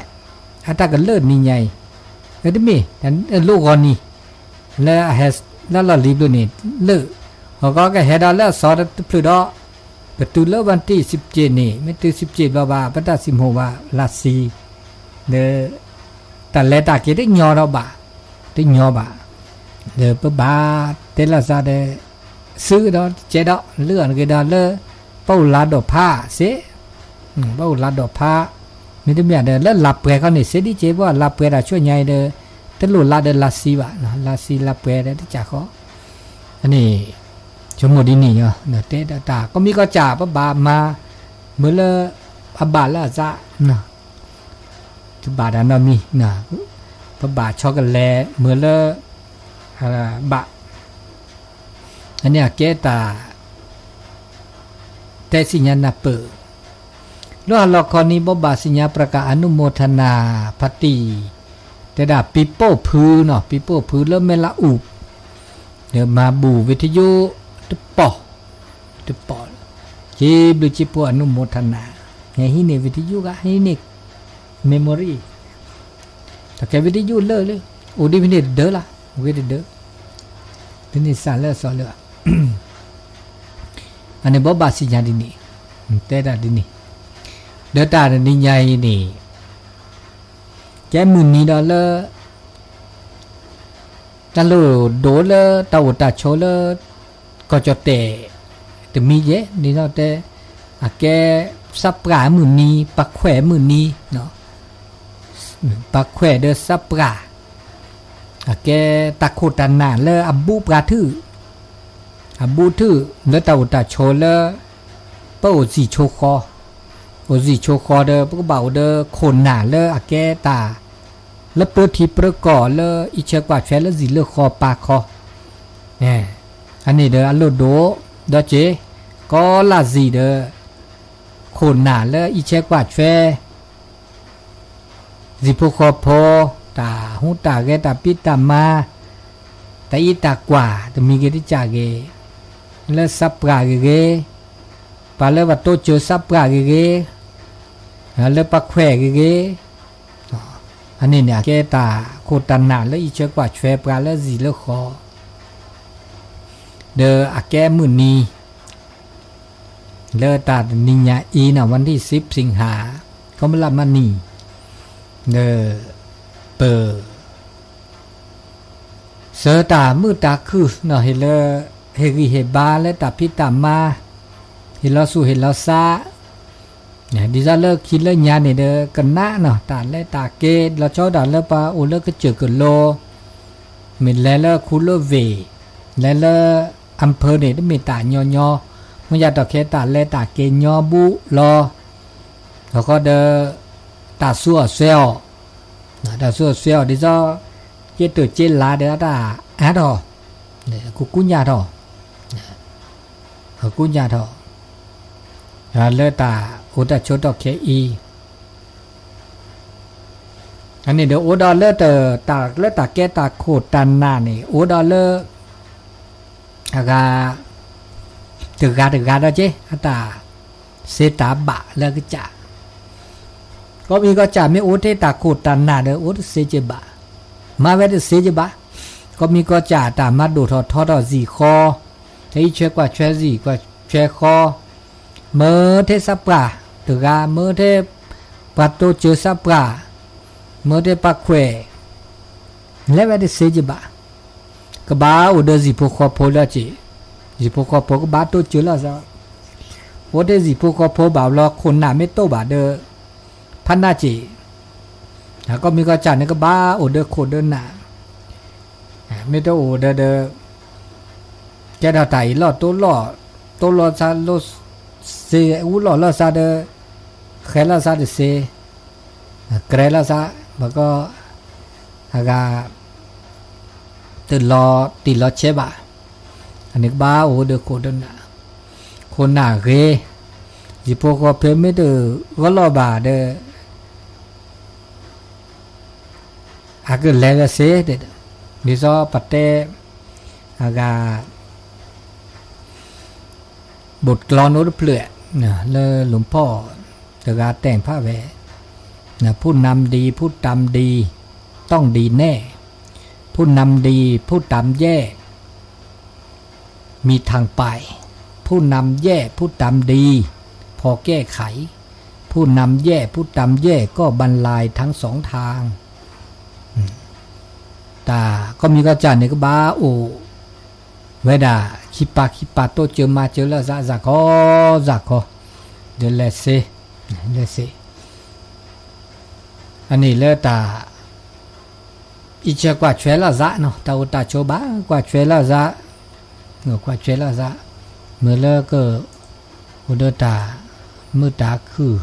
အတၢ်ကလၢနံၤညါအံၤ တမ့ၢ် လိၣ်ဂီၤနံၤ လၢအဟဲလၢလီၢ်လံၤဘျုးန့ၣ် လၢ ဟီၣ်ကီကဟဲဒီးလၢအစီၤတဖျၢၣ်ဒီး ပတုၤလၢ วันที่ สิบเจ็ด န့ၣ် မ့ၢ်တုၤ สิบเจ็ด ဘျီဘၣ် ပတၢ်စံၣ်မိၣ်ဘၣ် လါစံ ဒီး တၢ်လဲၤတၢ်က့ၤတညီဒီးဘၣ် တညီဘၣ် ဒီးပဘၣ်တဲလီၤစးဒီး စုကဒီးတကဲးဒီး လၢအဂ့ၤဒီးလၢ ပအိၣ်လါဒီးဖးစ့ ပအိၣ်လါဒီးဖး မ့တမ့ၢ်ဒီးလၢလါပှဲၤခီန့ၣ် စ့ဒ်က့ ပအိၣ်လါပှဲၤတၢ်ဆူညါအံၤဒီး တလိၣ်လါဒီးလါစံဘၣ် လါစံလါပှဲၤဒီးတကးဃီ အန့ၣ် ဆိကမိၣ်ဒ်န့ၣ်ညီ တဲဒၣ်တၢ် ကီၢ်မံကီၢ်စၢ် ပဘၣ်မၤ မ့ၢ်လၢ အဘၣ်လၢအသး တဘၣ်တၢ်နီတမံၤ ပဘၣ်ဆီကလဲၤ မ့ၢ်လၢ ဘၣ် အန့ၣ်အကဲတၢ် တဲသ့ၣ်ညါနၢ်ပၢၢ် လၢဟါလီၤခီနံၤ ဘိးဘၣ်သ့ၣ်ညါ ประกาศอนุโมทนา ဖါတံၢ် တဲဒၣ်ပံၤပိၢ်ဖုနီၤ ပံၤပိၢ်ဖုလၢမဲၢ်လးအူၣ် ဒီးမၤဘူၣ်ဝံၤထယိ တပီၢ် တပီၢ် စံးဘျုးစံးဖှိၣ် อนุโมทนา ဟဲဟံးန့ၢ်ဝံၤထယိဂၤ ဟံးန့ၢ် memory တၢ်ကဲဝံၤထယိလၢလၢ အိၣ်ဒ်ဖဲန့ၣ်တဒၢလီၤ ဝံၤတဒၢ ဒ်န့ၣ်စးလၢအစီၤလၢ အန့ၣ်ဘိးဘၣ်သ့ၣ်ညါဒ်န့ၣ် တဲဒၣ်ဒ်န့ၣ် ဒီးတၢ်တနံၤညါအံၤန့ၣ် ကဲမုၢ်နံၤဒီးလၢ တၢ်လိၣ်ဒိၣ်လၢတၢ်အိၣ်တၢ်ဆိးလၢ ကီၢ်ကၠီၣ်တဲာ် တမံၤယဲၢ် ဒ်သိးတဲ အကဲ စးပြၢ်မုၢ်နံၤ ပှၤခွဲးမုၢ်နံၤ, ပှၤခွဲးဒီးစးပြၢ်, အကဲတၢ်ခိၣ်တၢ်နၢ်လၢအဘူးပြၤထူၣ်, အဘူးထူၣ်လၢတၢ်အိၣ်တၢ်ဆိးလၢ ပအိၣ်စံၣ်ဆိဃီ, အိၣ်စံၣ်ဆိဃီဒီး ပကဘၣ်အိၣ်ဒီးခိၣ်နၢ်လၢအကဲတၢ် လၢပၢထံပၢကီၢ်လၢအံးထွဲကွၢ်ထွဲလၢစံၣ်လၢဃီပာ်ခီ, အန့ၣ်ဒီးအလိၣ်ဒိၣ်ဒီးက့ၤ ကီလၢစံၣ်ဒီး ခိၣ်နၢ်လၢအံးထွဲကွၢ်ထွဲ စံၣ်ဖိဃီဖိ, တၢ်ဟူးတၢ်ဂဲၤ တၢ်ဖံးတၢ်မၤ, တၢ်အံးတၢ်ကွၢ် တမံၤဂ့ၤတကၢ်ဂ့ၤ, လၢစးပြၢ်ဂ့ၤဂ့ၤ, ပှၤလၢပှၤတိစၢၤစးပြၢ်ဂ့ၤဂ့ၤ, လၢပှၤခွဲးဂ့ၤဂ့ၤ, အန့ၣ်န့ၣ် အကဲတၢ်ခိၣ်တၢ်နၢ်လၢအံးထွဲကွၢ်ထွဲပှၤလၢစံၣ်လၢဃီ, ဒီးအကဲမုၢ်နံၤ လၢတၢ်တနံၤညါအံၤန့ၣ် วันที่สิบ สิงหา ကီမလမနံၤ, ဒီးပ စၢၤတၢ်မုာ်တၢ်ခုၣ်န့ၣ် ဟ့ၣ်လၢ ဟ့ၣ်ဂံၢ်ဟ့ၣ်ဘါလၢတၢ်ဖံးတၢ်မၤ, ဟ့ၣ်လီၤဆူၣ်ဟ့ၣ်လီၤစး, ဒ်သိးလၢခံလၢညါန့ၣ်ဒီး ကနၣ်န့ၣ် တၢ်လဲၤတၢ်က့ၤ လီၤဆီဒၣ်လၢပှၤအိၣ်လၢကစၢၢ်ကလိ မ့ၢ်လဲၤလၢခူလၢဝ့ၢ်, လဲၤလၢ อำเภอ န့ၣ် တမ့ၢ်တၢ်ညီညီ, မ့ၢ်ယၤတီၢ်ခဲတၢ်လဲၤတၢ်က့ၤညီဘူးလီၤ, အဃိဒီး တၢ်ဆူးအီၣ်စွဲအီၣ်, တၢ်ဆူးအီၣ်စွဲအီၣ် ဒ်သိး က့တၢၢ်က့လါဒီးအတၢ်အါထီၣ်, ကကူညၢ်ထီၣ်, ကကူညၢ်ထီၣ်, လၢတၢ်အိၣ်တၢ်ဆိးတီၢ်ခဲအံၤ အန့ၣ်ဒီးအိၣ်ဒီးလၢတၢ် လၢတၢ်ကဲတၢ်ခိၣ်တၢ်နၢ်န့ၣ် အိၣ်ဒီးလၢ အဂၤ တဂၤတဂၤဒီးက့ အတၢ်စ့တၢ်ဘၣ်လၢကစၢ်, ကီၢ်မံၤကီၢ်စၢ်မ့ၢ်အိၣ်ထဲတၢ်ခိၣ်တၢ်နၢ်ဒီး အိၣ်တသ့က့ဘၣ်, မၤဝဲတသ့က့ဘၣ်, ကီၢ်မံၤကီၢ်စၢ်တၢ်မၤဒိၣ်ထီၣ်ထီထီၣ်စံၣ်ဃီ, တၢ်အံးထွဲကွၢ်ထွဲစံၣ်ကွၢ်ထွဲဃီ, မၢထဲစးပြၢ်တဂၤ, မၢထဲ ပှၤတိစၢၤစးပြၢ်, မၢထဲပှၤခွဲး, လဲၤဝဲတသ့က့ဘၣ်, ကဘၣ်အိၣ်ဒီးစံၣ်ဖိဃီဖိလၢက့, စံၣ်ဖိဃီဖိကဘၣ်တိစၢၤလီၤသး, အိၣ်ထဲစံၣ်ဖိဃီဖိဘၣ်ဘျီခိၣ်နၢ်မ့ၢ်တိၢ်ဘၣ်ဒီး ဖးနၢ်က့, ကီၢ်မံၤကီၢ်စၢ်န့ၣ်ကဘၣ်အိၣ်ဒီးခိၣ်ဒီးနၢ်, မ့ၢ်တအိၣ်ဒီးဒီး ကဲထီၣ်တၢ်အံၤလီၢ်တိလီၢ်, တိလီၤသးလိၤ, စ့အူလီၢ်လီၤသးဒီး, ဃဲၤလီၤသးတစ့, ကြဲလီၤသး, ဘၣ်ကီ, အဂၤ တလီၤတံၢ်လီၤဆဲးဘၣ်, အန့ၣ်ကဘၣ်အိၣ်ဒီးခိၣ်ဒီးနၢ်, ခိၣ်နၢ်ဂ့ၤ, စံၣ်ဖိဃီဖိမ့ၢ်တဂီၢ်လီၤဘၣ်ဒီး အကလဲၤဝဲသ့, ဒ်သိးပတဲ အဂၤ ဘိၣ်ကျီနိတဖျၢၣ် လၢလူၤဖီၣ်တဂၤတဲာ်ဖးဝဲ, ผู้นำดี ผู้ตามดี ต้องดีแน่, ผู้นำดี ผู้ตามแย่ มีทางไป, ผู้นำแย่ ผู้ตามดี พอแก้ไข, ผู้นำแย่ ผู้ตามแย่ ก็บรรลัยทั้งสองทาง. တၢ်ကီၢ်မံၤကီၢ်စၢ်န့ၣ် ကဘၣ်အိၣ်ဝဲဒၣ် ခံပာ်ခံပာ် တိစၢၤမၤစၢၤလၢအသး စၢ်ခီ စၢ်ခီ, ဒီးလဲၤသ့, လဲၤသ့, အန့ၣ်လၢတၢ် အံးထွဲကွၢ်ထွဲလၢအသးန့ၣ်, တၢ်အိၣ်တၢ်ဆိးဘၣ်ကွၢ်ထွဲလၢအသး, ကွၢ်ထွဲလၢအသး, မ့ၢ်လၢက အိၣ်ဒီးတၢ်မုာ်တၢ်ခုၣ်,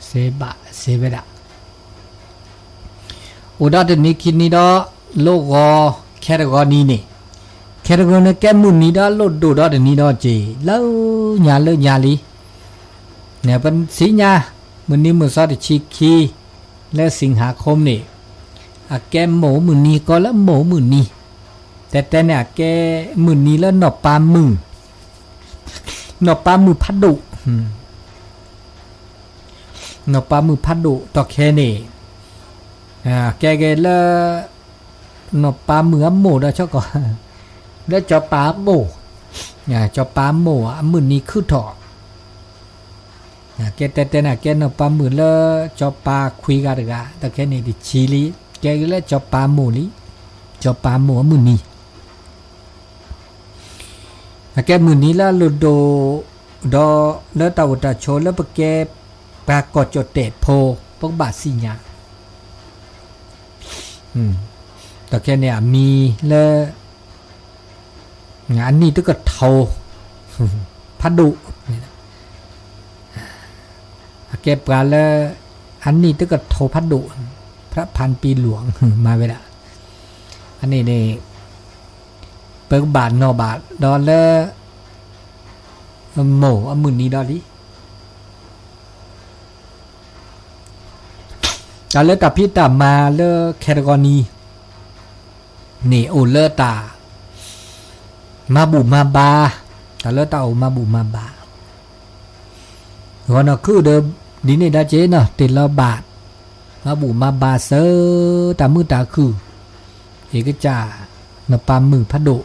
သ့ဘၣ်သ့ဝဲဒၣ်, အိၣ်ဒီးတနံၤခံနံၤဒီး လိၣ်ဂီၤ ခဲတဂီၤနံၤန့ၣ်, ခဲတဂီၤန့ၣ် ကဲမုၢ်နံၤဒီး လိၣ်ဒိၣ်ဒီးတနံၤဒီးက့ၤ လၢညါလၢညါလံ ပသ့ၣ်ညါ မုၢ်နံၤမုၢ်သီတဆံခံ လၢ สิงหาคม န့ၣ်, အကဲမိၢ်မုၢ်နံၤ ကီးလၢမိၢ်မုၢ်နံၤ, တဲတဲန့ၣ် အကဲမုၢ်နံၤလၢနီၢ်ပၤမုၢ်, နီၢ်ပၤမုၢ်ဖးဒိၣ်, နီၢ်ပၤမုၢ်ဖးဒိၣ်တီၢ်ခဲန့ၣ်, ကဲက့ၤလၢ နီၢ်ပၤမုၢ်အမိၢ်ဒီး ဆီကီး လၢစီၤပၤအမိၢ်, စီၤပၤအမိၢ်အမုၢ်နံၤခုၣ်ထီၣ်, ကဲတဲတဲန့ၣ် ကဲနီၢ်ပၤမုၢ်လၢ စီၤပၤခွံဂၤတဂၤ တီၢ်ခဲန့ၣ်တဆံလံ, ကဲက့ၤလၢစီၤပၤမိၢ်လံ, စီၤပၤမိၢ်အမုၢ်နံၤ အကဲမုၢ်နံၤလၢအလိၣ်ဒိၣ် ဒီးလၢတၢ်အိၣ်တၢ်ဆိးလၢပကဲပှၤကီၢ်ကၠီၣ်တဲၣ်ဖိ ပကဘၣ်သ့ၣ်ညါ ဒီးခဲန့ၣ်အမံၤလၢ အနံၣ်တကထိ ဖးဒိၣ် အကဲပှၤလၢ အနံၣ်တကထိဖးဒိၣ် พระพันปีหลวง မၤဝဲဒၣ် အန့ၣ်န့ၣ် ပကဘၣ်နီၣ်ဘၣ်ဒီးလၢ မိၢ်အမုၢ်နံၤဒီးလံ တၢ်လၢတၢ်ဖံးတၢ်မၤလၢ category န့ၣ် န့ၣ်အိၣ်လၢတၢ် မၤဘူၣ်မၤဘါ, တၢ်လၢတၢ်အိၣ်မၤဘူၣ်မၤဘါ, ဂီၤနီၢ်ခုၣ်ဒီး ဒ်န့ၣ်ဒါက့ၤနီၤ တ့ၢ်လီၤဘၣ်, မၤဘူၣ်မၤဘါစၢၤ တၢ်မုာ်တၢ်ခုၣ်, အ့ၣ်ကစၢ် နပၢ်မုာ်ဖးဒိၣ်,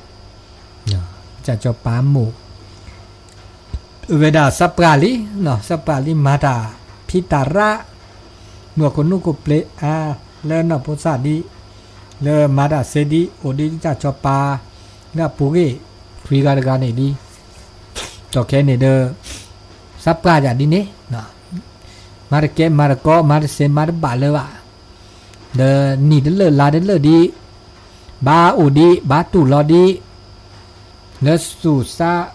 ကစၢ်စီၤပၤမိၢ် အဝဲဒၣ်သးပှၢ်လံ, သးပှၢ်လံမၤတၢ်ဖံးတၢ်ရၣ်, မုၢ်အခိၣ်နူာ်ခိၣ်ပျ့ၤအါ, လၢနီၢ်ဖိသၣ်ဒံး, လၢမၤတၢ်စ့ဒံး, အိၣ်ဒံးကစၢ်စီၤပၤ, လၢအပူၤဂ့ၢ်, ထွံဂၤတဂၤန့ၣ်ဒံး, ဒီးခဲန့ၣ်ဒီး, သးပှၢ်ယၤဒ်န့ၣ်, မၤတကဲမၤတကီ မၤတစ့မၤတဘၣ်လၢၤဘၣ်, ဒီးနံၣ်တလၢာ်လါတလၢာ်ဒံး, ဘၣ်အိၣ်ဒံး ဘၣ်တူၢ်လိာ်ဒံး, လၢသူၣ်စၢ်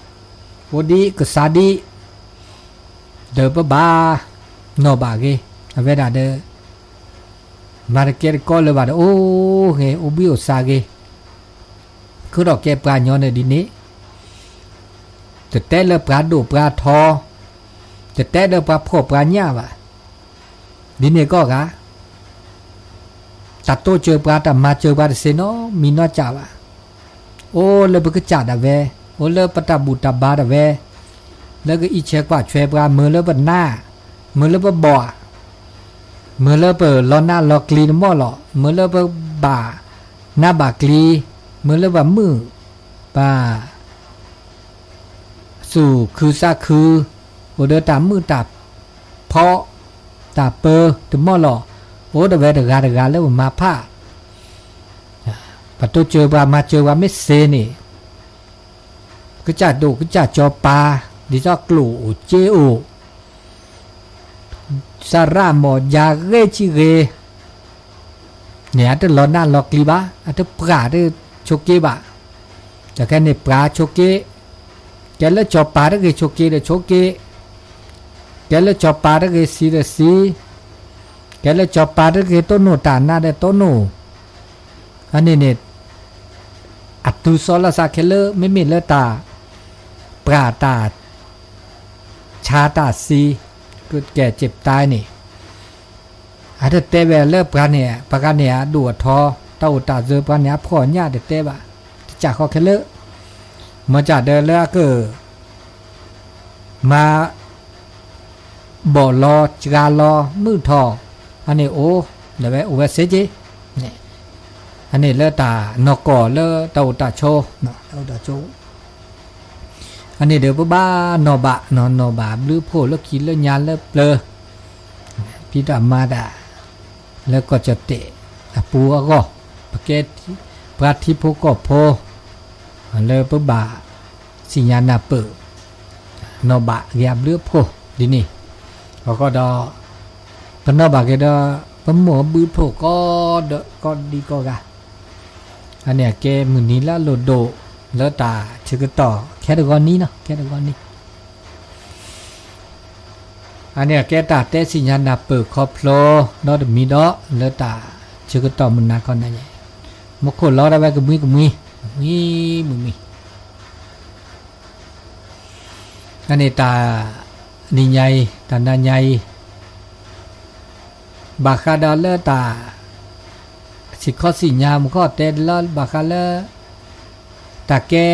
အိၣ်ဒံးကစၢ်ဒံး, ဒီးပဘၣ်နီၣ်ဘၣ်ဂ့ၤ, အဝဲဒၣ်ဒီး, မၤတကဲတကီလၢၤဘၣ်ဒီး အိၣ်ဂ့ၤ အိၣ်ဘှံးအိၣ်စးဂ့ၤ, ခုဒီးကဲပှၤညီန့ၣ်ဒ်န့ၣ်, တတဲလၢပှၤဒိၣ်ပှၤထီ, တတဲလၢပှၤဖှီၣ်ပှၤညၣ်ဘၣ်, ဒ်န့ၣ်ကီၢ်ဂၤ, တၢ်တိစၢၤပှၤ တၢ်မၤစၢၤပှၤတသ့နီတမံၤနီတစဲးဘၣ်, အိၣ်လၢပကစၢ်ဒၣ်ဝဲ, အိၣ်လၢပတၢ်ဘူၣ်တၢ်ဘါဒၣ်ဝဲ, လၢကအံးဆဲးကွၢ်ဆဲးပှၤ မ့ၢ်လၢပနၢ်, မ့ၢ်လၢပဘီၣ်, မ့ၢ်လၢပလီၤနးလီၤကျံတမီၢ်လီၤ, မ့ၢ်လၢပဘၣ်နးဘၣ်ကျံ, မ့ၢ်လၢပမုာ်, ပ သူၣ်ခုသးခု, အိၣ်ဒီးတၢ်မုာ်တၢ်ဖီ, တၢ်ပၢတမီၢ်လီၤ, အိၣ်ဒၣ်ဝဲတဂၤတဂၤလၢပမၤဖး, ပတိစၢၤပှၤမၤစၢၤပှၤမ့ၢ်သ့န့ၣ်, ကစၢ်ဒိၣ်ကစၢ်စီၤပၤ, ဒ်သိးကျိၣ်အိၣ်စ့အိၣ် သရၣ်မီၢ်ယၤဂ့ၤဆံဂ့ၤ, န့ၣ် အတလီၤနးလီၤကျံဘၣ်, အတပှၤတဆိးက့ဘၣ်, ဒီးခဲန့ၣ်ပှၤဆိးက့, ကဲလၢစီၤပၤတဂ့ၤဆိးက့ဒီးဆိးက့, ကဲလၢစီၤပၤတဂ့ၤသံဒီးသံ, ကဲလၢစီၤပၤတဂ့ၤတိၢ်နီၣ်တၢ်နါဒီးတိၢ်နီၣ်, အန့ၣ်န့ၣ် အတုၤသီလၢသးခဲလၢာ် မ့မ့ၢ်လၢတၢ် ပှၤတၢ် ဆါတၢ်သံ, ကဲစ့းပတါန့ၣ်, အတတဲဝဲလၢပှၤန့ၣ် ပှၤဂၤန့ၣ်အဒိၣ်အထီ, တၢ်အိၣ်တၢ်စၢၤပှၤန့ၣ် အဖှီၣ်ညၣ်တတဲဘၣ်, တစးဃီခဲလၢာ်, မ့ၢ်စးဒီးလၢအက မၤ ဘီၣ်လီၤစှၤလီၤမုၢ်ထီၣ်, အန့ၣ်အိၣ်, ဒီးဝဲအိၣ်ဝဲစ့က့, အန့ၣ်လၢတၢ်နီၢ်ကီၢ်လၢတၢ်အိၣ်တၢ်ဆိး, တၢ်အိၣ်တၢ်ဆိး, အန့ၣ်ဒီးပဘၣ်နီၢ်ဘၣ်, နီၢ်ဘၣ်ဘျုးဖှိၣ်လၢခံလၢညါလၢပျၢၤ, ဖံးတၢ်မၤတၢ် လၢကီၢ်ကၠီၣ်တဲၣ်အပူၤအဂီၢ်, ပကဲပှၤထံဖိကီၢ်ဖိ, လၢပဘၣ်သ့ၣ်ညါနၢ်ပၢၢ်, နီၢ်ဘၣ်ဂ့ၤအဘျုးအဖှိၣ်ဒ်န့ၣ်, အဃိဒီး, ပနီၢ်ဘၣ်က့ၤဒီး, ပမိၢ်အဘျုးဖှိၣ်ကိးဒံကိးဂၤ, အန့ၣ်အကဲမုၢ်နံၤလၢအလိၣ်ဒိၣ်, လၢတၢ်ဆၢကတီၢ်ခဲတဂီၤနံၤနီၤ, ခဲတဂီၤနံၤ အန့ၣ်အကဲတၢ်တဲသ့ၣ်ညါနၢ်ပၢၢ်ခီဖျိ, ဒီတမံၤဒီးလၢတၢ်ဆၢကတီၢ်မုၢ်နၤခီနၤယဲ, မူခိၣ်လီၤဒၣ်ဝဲကမှံကမှံ, မံမံမံ, အန့ၣ်တၢ်နံၤညါအံၤ, တၢ်နၤညါအံၤ, ဘၣ်ဃးဒီးလၢတၢ် စံၣ်ခီစံၣ်ညါ မူခိၣ်တဲလၢဘၣ်ဃးလၢ တၢ်ကဲ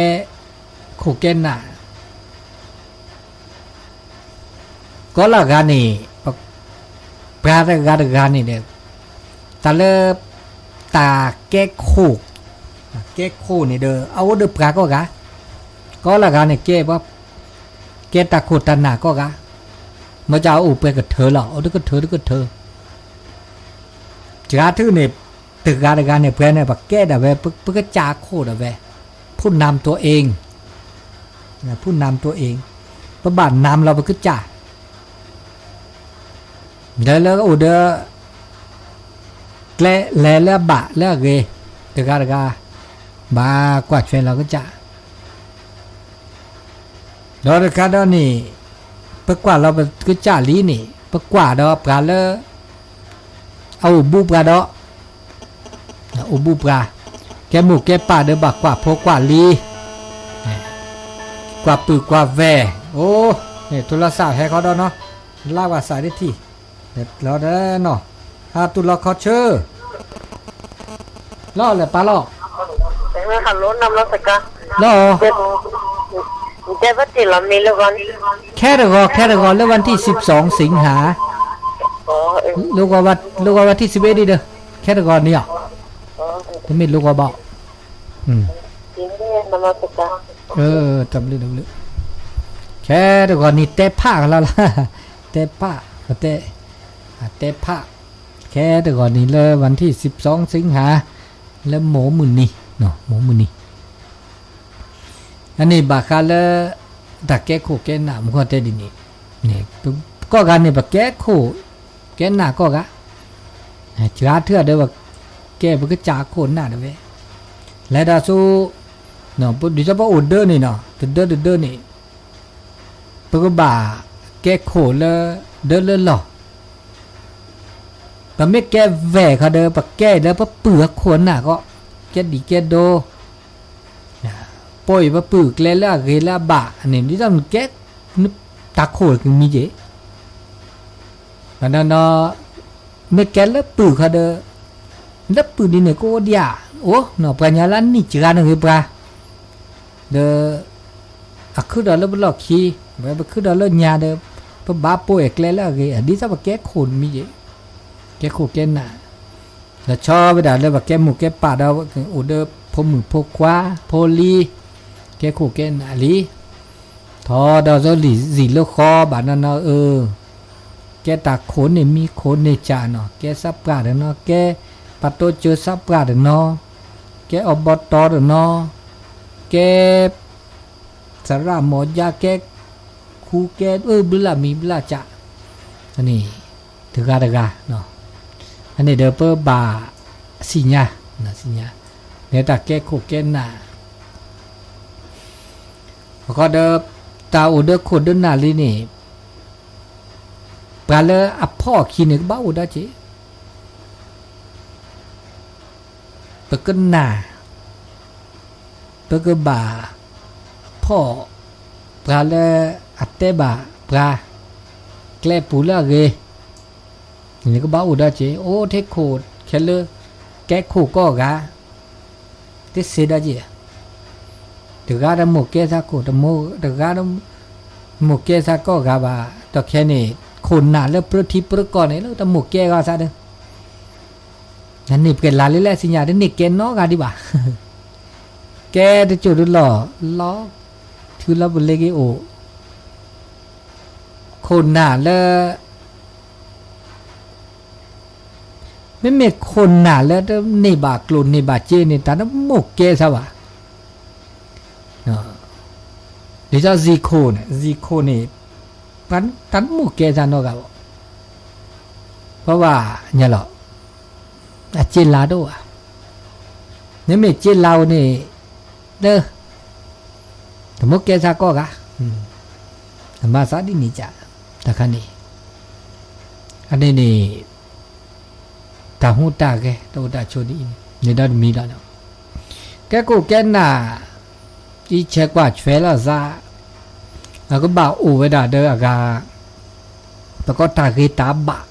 ခိၣ်ကဲနၢ် ကီလၢဂၤန့ၣ်, ပှၤတဂၤတဂၤန့ၣ်ဒီး, တၢ်လၢ တၢ်ကဲခိၣ်, ကဲခိၣ်န့ၣ်ဒီး အအိၣ်ဒီးပှၤကိးဂၤ, ကီလၢဂၤန့ၣ်ကဲ, ကဲတၢ်ခိၣ်တၢ်နၢ်ကိးဂၤ, မ့ၢ်ကအိၣ်ပှဲၤကထၢလီၤ, အိၣ်တကထၢတကထၢ, စှၤထုန့ၣ်, တဂၤတဂၤန့ၣ် ပှဲၤန့ၣ် ပကဲဒၣ်ဝဲ, ပကစၢ်ခိၣ်ဒၣ်ဝဲ, ဖူနၢမ်တိအ့ၣ် ဖူနၢမ်တိအ့ၣ်, ပဘၣ်နးလီၤပကစၢ် လဲၤလၢအိၣ်ဒီး ကျဲလဲၤလၢအဘၣ်လၢအဂ့ၤ တဂၤတဂၤ ဘၣ်ကွၢ်ထွဲလီၤကစၢ် ဒီးတခါဒီးန့ၣ် ပကွၢ်လီၤပကစၢ်လံန့ၣ် ပကွၢ်ဒီးပှၤလၢ အအိၣ်ဘူးပှၤဒီး အိၣ်ဘူးပှၤ ကဲမိၢ်ကဲပၢ်ဒီးဘၣ်ကွၢ်ဖိကွၢ်လံၤ ကွၢ်ပုၢ်ကွၢ်ဝဲၢ် အိၣ် ထိလီၤစၢ်ဟဲခီဒီးနီၤ လါဝၤစၢ်ဒ်ထံၣ် လီၤနီၤ ဟးတူၢ်လီၤခီဆၢ လီၤလဲၤပာ်လီၤ လီၤ ခဲတဂီၤ ခဲတဂီၤ လၢ วันที่สิบสอง สิงหา လိၣ်ဂီၤ วันที่สิบเอ็ด ဒီး ခဲတဂီၤန့ၣ်ဧါ တမ့ၢ်လိၣ်ဂီၤဘၣ် တဘျုးတဘျုး ခဲတဂီၤန့ၣ်တဲဖးကလီလီၤ တဲဖး တဲဖး ခဲတဂီၤန့ၣ်လၢ วันที่สิบสอง สิงหา လၢမိၢ်မုၢ်နံၤ မိၢ်မုၢ်နံၤ အန့ၣ်ဘၣ်ဃးလၢ တၢ်ကဲခိၣ်ကဲနၢ်မူခီၣ်တဲဒ်န့ၣ် ကိးဂၤန့ၣ် ပကဲခိၣ်ကဲနၢ်ကိးဂၤ စှၤထၢၣ်ဒီး ပကဲပကစၢ်ခိၣ်နၢ်တဝဲ လဲၤဒၣ်ဆူ ဒ်သိးပအိၣ်ဒၢန့ၣ်နီၤ တဒၢတဒၢန့ၣ် ပကဘၣ်ကဲခိၣ်လၢ ဒၢလၢလီၢ် ပမ့ၢ်ကဲဝဲၢ်ခီဒီး ပကဲလၢပပုၢ်အခိၣ်အနၢ်ဃီ ကဲဒံးကဲဒိ ပိာ်အံၤပပုၢ်ကျဲလၢအဂ့ၤလၢအဘၣ်န့ၣ် ဒ်သိးနကဲ တၢ်ခိၣ်ကမံၤက့ၤ မ့ၢ်ကဲလၢပုၢ်ခီဒီး လၢပုၢ်ဒ်န့ၣ်ကအိၣ်ဒံးဧါ အိၣ် ပှၤညါလၢအနံၣ်စှၤန့ၣ်ဂ့ၤပှၤ ဒီး အခုၣ်ဒီးလၢပလီၢ်ခံ ဝဲပခုၣ်ဒီးလၢညါဒီး ပဘၣ်ပိာ်အဲၣ်ကျဲလၢအဂ့ၤ ဒ်သိးပကဲခိၣ်တမံၤက့ၤ ကဲခိၣ်ကဲနၢ် ဒီးဆီဝဲဒၣ်လၢပကဲမိၢ်ကဲပၢ်ဒီး အိၣ်ဒီးဖိမုၣ်ဖိခွါ ဖိလံၤ ကဲခိၣ်ကဲနၢ်လံ ထီဒီးသိလံာ်စံၣ်လၢဃီဘၣ်နီၢ်နီၢ်အၢ ကဲတၢ်ခိၣ်န့ၣ်မံခိၣ်န့ၢ်ကၢ်နီၤ ကဲစးပှၢ်တနီၤ ကဲပာ်တိစၢၤစးပှၢ်တနီၤ ကဲအီဘီတီတနီၤ ကဲ သရၣ်မီၤယါ ကဲခူကဲအၢဘျုးလၢ်မံၤဘျုးလၢ်ကၢ် န့ၣ် တဂၤတဂၤ အန့ၣ်ဒီးပဘၣ်သ့ၣ်ညါ သ့ၣ်ညါ လၢတၢ်ကဲခိၣ်ကဲနၢ် အဃိဒီး တၢ်အိၣ်ဒီးခိၣ်ဒီးနၢ်လံန့ၣ် ပှၤလၢအဖီၣ်အခံန့ၣ်ကဘၣ်အိၣ်ဒီးက့ၤ ပကနၣ် ပကဘၣ်ဖီၣ် ပှၤလၢအတဲဘၣ်ပှၤ ကျဲပူၤလၢအဂ့ၤ န့ၣ်ကဘၣ်အိၣ်ဒီးက့ၤ အိၣ်ထဲခိၣ်ခဲလၢာ် ကဲခိၣ်ကိးဂၤ တသ့ဒီးက့ၤ တဂၤဒီးမိၢ်ကဲသးခိၣ် တဂၤဒီး မိၢ်ကဲသးကိးဂၤဘၣ် ဒီးခဲန့ၣ် ခိၣ်နၢ်လၢပြၢထံပြၢကီၢ်န့ၣ် လၢတမိၢ်ကဲဂၤသးဒီး နန့ၢ်ပှဲၤလၢ်လၢလၢအသ့ၣ်ညါ တန့ၢ်ကဲနီတဂၤဒံးဘၣ် ကဲတစိၢ်တလီၢ်လီၤ ထုးလီၤပလ့ၤက့ၤအိၣ် ခိၣ်နၢ်လၢ မ့မ့ၢ်ခိၣ်နၢ်လၢတန့ၢ်ဘၣ်ကျိၣ်န့ၢ်ဘၣ်စ့န့ၣ် တၢ်တမိၢ်ကဲသးဘၣ် ဒ်သိး ဇီခိၣ်န့ၣ် ဇီခိၣ်န့ၣ် တၢ်တမိၢ်ကဲသးနီတဂၤဘၣ် ပဘၣ်ညါလီၤ အစ့လးတအိၣ်ဘၣ် မ့မ့ၢ်စ့လးအိၣ်န့ၣ် လၢ တမိၢ်ကဲသးကိးဂၤ အမၤသးဒ်န့ၣ်က တခါန့ၣ် အန့ၣ်န့ၣ် တၢ်ဟူးတၢ်ဂဲၤ တအိၣ်တၢ်ဆိးဒ်အံၤန့ၣ် န့ၣ်ဒီးတမံၤလီၤ. ကဲကိၣ်ကဲနၢ် အံးဆဲးကွၢ်ဆွဲလီၤသး အကဘၣ်အိၣ်ဝဲဒၣ်ဒီးအဂၤ ပကိးတၢ်ဂ့ၤတၢ်ဘၣ်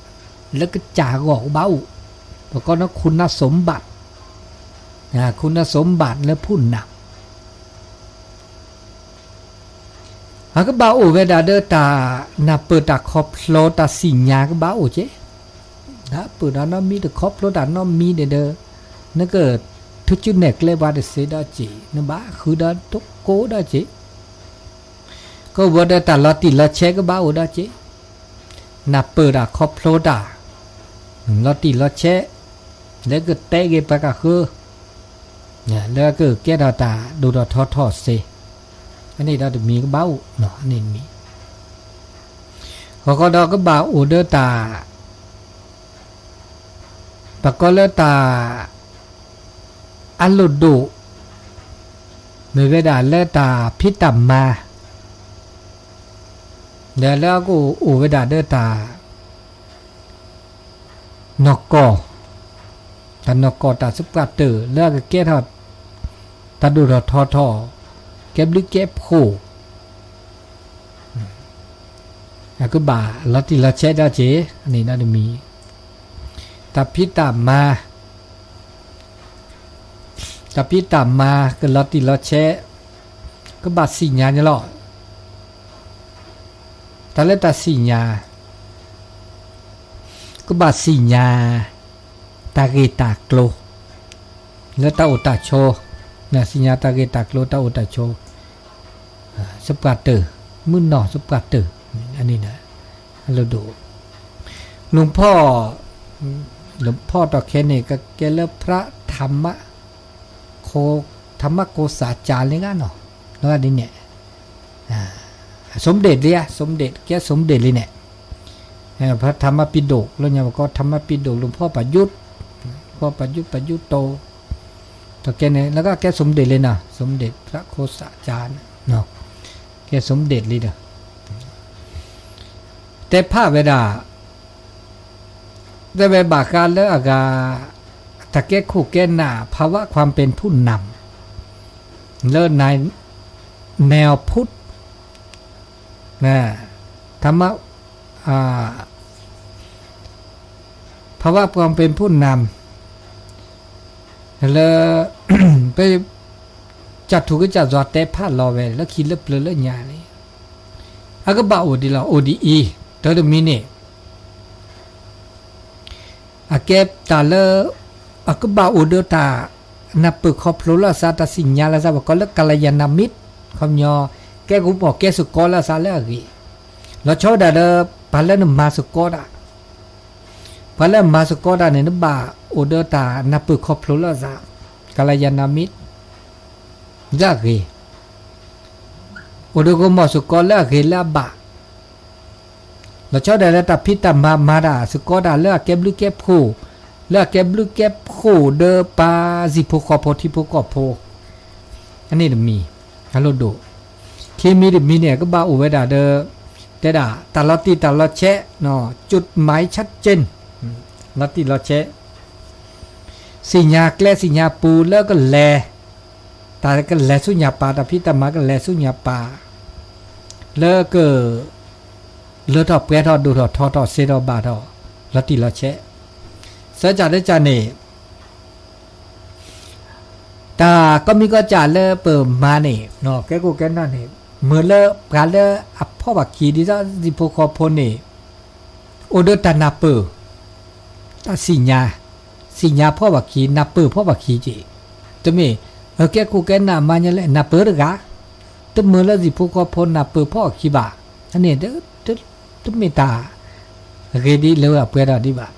လၢကစၢ်ဂီၢ်ကဘၣ်အိၣ် ပကိးနီၢ် คุณสมบัติ คุณสมบัติ လၢဖူၣ်နၢ် အကဘၣ်အိၣ်ဝဲဒၣ်ဒီးတၢ်နၢ်ပၢၢ်တၢ်ခီဖျိတၢ်သ့ၣ်ညါကဘၣ်အိၣ်က့ၤ နၢ်ပၢၢ်တၢ်နီတမံၤတခီဖျိတၢ်နီတမံၤန့ၣ်ဒီး နကထုးစုနဲၣ်ကျဲပှၤတသ့ဒီးက့ၤ နဘၣ်ဃုဒီးတကိးဒီးက့ၤ ကဝဲၤဒီးတၢ်လီၤတံၢ်လီၤဆဲးကဘၣ်အိၣ်ဒီးက့ၤ နၢ်ပၢၢ်တၢ်ခီဖျိတၢ် လီၤတံၢ်လီၤဆဲး လၢကတဲဂ့ၤပှၤကဃၢၤ လၢကကဲထီၣ်တၢ်ဒိၣ်ထီၣ်ထီထီၣ်စ့ၢ် အန့ၣ်ဒီးတမံၤကဘၣ်အိၣ် အန့ၣ်တမံၤ ဃီဃီဒီးကဘၣ်အိၣ်ဒီးတၢ် ပကိးလၢတၢ် အလိၣ်ဒိၣ် မ့ၢ်ဝဲဒၣ်လၢတၢ်ဖံးတၢ်မၤ ဒီးလၢအကအိၣ်ဝဲဒၣ်ဒီးတၢ် နီၢ်ကီၢ် တၢ်နီၢ်ကီၢ်တၢ်စပှၢ်တၢၢ် လၢအကကဲထီၣ် တၢ်ဒိၣ်ထီၣ်ထီထီၣ် ကဲဘျုးကဲဖှိၣ် အကဘၣ်လီၤတံၢ်လီၤဆဲးဒၣ်က့ၤ အန့ၣ်ဒီးတမံၤ တၢ်ဖံးတၢ်မၤ တၢ်ဖံးတၢ်မၤကလီၤတံၢ်လီၤဆဲး ကဘၣ်သ့ၣ်ညါန့ၣ်လီၤ. တၢ်လၢတၢ်သ့ၣ်ညါ ကဘၣ်သ့ၣ်ညါ တၢ်ဂ့ၢ်တၢ်ကျိၤ လၢတၢ်အိၣ်တၢ်ဆိး သ့ၣ်ညါတၢ်ဂ့ၢ်တၢ်ကျိၤတၢ်အိၣ်တၢ်ဆိး စပှၢ်တၢၢ် မုၢ်နီၢ်စပှၢ်တၢၢ် အန့ၣ် အလိၣ်ဒိၣ် လူၤဖီၣ် လူၤဖီၣ်တီၢ်ခဲန့ၣ် ကကဲလၢ พระธรรม โฆษาจารย์ လၢဂၤနီၤ လၢဂၤဒ်န့ၣ် สมเด็จလံ สมเด็จ ကဲ สมเด็จလံန့ၣ် พระธรรมปิฎก လၢညါပကိး ธรรมปิฎก လူၤဖီၣ်ပာ်ယူး လူၤဖီၣ်ပာ်ယူး ပာ်ယူးတိၤ တီၢ်ခဲန့ၣ် လၢဂၤကဲ สมเด็จလံနီၤ สมเด็จพระโฆษาจารย์ ကဲ สมเด็จလံဒီး တဲဖးဝဲဒၣ် တဲဝဲဘၣ်ဃးလၢအဂၤ တၢ်ကဲခိၣ်ကဲနၢ် ภาวะความเป็นผู้นำ လၢ แนวพุทธ ธรรมะ ภาวะความเป็นผู้นำ လၢ ပ ကၢ်ထူၣ်ကစၢ်ယွၤတဲဖးလီၤဝဲ လၢခံလၢပျၢၤလၢညါန့ၣ် အကဘၣ်အိၣ်ဒ်လီၤ အိၣ်ဒ်အံၤ တၢ်တမံၤန့ၣ် အကဲတၢ်လၢ အကဘၣ်အိၣ်ဒီးတၢ် နၢ်ပၢၢ်ခီဖျိလၢအသး တၢ်သ့ၣ်ညါလၢအသး ပကိးလၢ กัลยาณมิตร ခီပညီ ကဲကမီၤကဲစ့ၢ်ကီးလၢအသးလၢအဂ့ၤ လီၤဆီဝဲဒၣ်ဒီး ပှၤလၢနမၤစ့ၢ်ကီးတၢ် ပှၤလၢအမၤစ့ၢ်ကီးတၢ်န့ၣ် နဘၣ်အိၣ်ဒီးတၢ်နၢ်ပၢၢ်ခီဖျိလၢအသး กัลยาณมิตร လၢအဂ့ၤ အိၣ်ဒီးကမီၤစ့ၢ်ကီးလၢအဂ့ၤလၢအဘၣ် လီၤဆီဒၣ်လၢတၢ်ဖံးတၢ်မၤမၤတၢ်စ့ၢ်ကီးတၢ်လၢအကဲဘျုးကဲဖှိၣ် လၢအကဲဘျုးကဲဖှိၣ်ဒီးပှၤဟံၣ်ဖိဃီဖိထံဖိကီၢ်ဖိ အန့ၣ်တမံၤ အလိၣ်ဒိၣ် ခံမံၤတမံၤန့ၣ် ကဘၣ်အိၣ်ဝဲဒၣ်ဒီး တဲဒၣ် တၢ်လီၤတံၢ်တၢ်လီၤဆဲး จุดหมายชัดเจน လီၤတံၢ်လီၤဆဲး သ့ၣ်ညါကျဲသ့ၣ်ညါပူၤလၢကလဲၤ တၢ်ကလဲၤဆူညါပၤ တၢ်ဖံးတၢ်မၤကလဲၤဆူညါပၤ လၢက လၢထီၣ်ပှဲၤထီၣ်ဒိၣ်ထီၣ်ထီထီၣ်စ့ထီၣ်ဘၣ်ထီၣ် လီၤတံၢ်လီၤဆဲး စၢကၢ်တကၢ်န့ၣ် တၢ်ကိးမံၤကိးကၢ်လၢပမၤန့ၣ် ကဲခိၣ်ကဲနၢ်န့ၣ် မ့ၢ်လၢပှၤလၢအဖီၣ်ဘၣ်ခံ ဒ်သိးဟံၣ်ဖိဃီဖိန့ၣ် အိၣ်ဒီးတၢ်နၢ်ပၢၢ် တၢ်သ့ၣ်ညါ သ့ၣ်ညါဖီၣ်ဘၣ်ခံ နၢ်ပၢၢ်ဖီၣ်ဘၣ်ခံက့ၢ် တမ့ၢ် ကဲခိၣ်ကဲနၢ်မၤညါလဲၣ် နၢ်ပၢၢ်တဂၤ တမ့ၢ်လၢဟံၣ်ဖိဃီဖိနၢ်ပၢၢ်ဖီၣ်အခံဘၣ် အန့ၣ် တမ့ၢ်တၢ် ဂ့ၤဒ်လၢအပှဲၤထီၣ်ဒံးဘၣ်.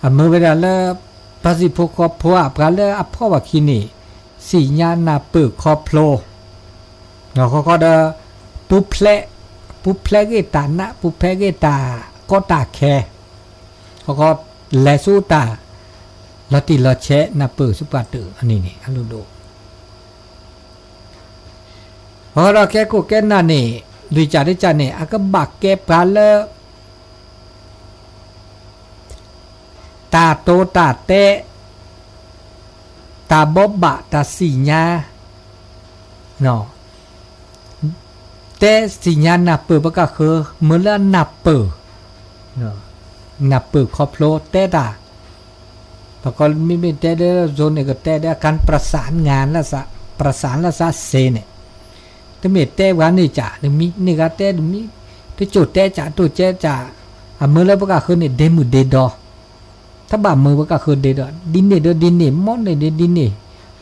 အမ့ၢ်ဝဲဒၣ်လၢ ပှၤဟံၣ်ဖိဃီဖိဧါ ပှၤလၢအဖီၣ်ဘၣ်ခံန့ၣ် သ့ၣ်ညါနၢ်ပၢၢ်ခီဖျိ ဃီဃီဒီး ပူၤဖျဲး ပူၤဖျဲးဂ့ၢ်တၢ်နး ပူၤဖျဲးဂ့ၢ်တၢ်ကီတၢ်ခဲ ဃီဃီ လဲၤဆူတၢ် လီၤတံၢ်လီၤဆဲး နၢ်ပၢၢ်စပှၢ်တၢၢ် အန့ၣ်န့ၣ် အလိၣ်ဒိၣ် ဃီဃီဒီးကဲခိၣ်ကဲနၢ်န့ၣ် လွံၢ်ကၢ်တကၢ်န့ၣ် အကဘၣ်ကဲပှၤလၢ တၢ်တိတၢ်တဲ တၢ်ဘိးဘၣ်တၢ်သ့ၣ်ညါ တဲသ့ၣ်ညါနၢ်ပၢၢ်ပကဃၢၤ မ့ၢ်လၢနၢ်ပၢၢ် နၢ်ပၢၢ်ခီဖျိတဲတၢ် ပကိးမ့မ့ၢ်တဲဒီး ဇိန့ၣ် ကတဲဒီး การประสานงาน လၢ ประสาน လၢသးစ့န့ၣ် တမ့ၢ်တဲပှၤန့ၢ်ကၢ်တမံၤ န့ၢ်ဂၤတဲတမံၤ တကၠိၣ်တဲကၢ် တိၢ်ကဲကၢ် အမ့ၢ်လၢပကဃၢၤန့ၣ် ဒ့မုၢ်ဒ့ဒီ တဘၣ်မ့ၢ်ပကဃၢၤဒ့ဒီ ဒ်န့ၣ်ဒီးဒ်န့ၣ် မ့ၢ်န့ၣ်ဒီးဒ်န့ၣ်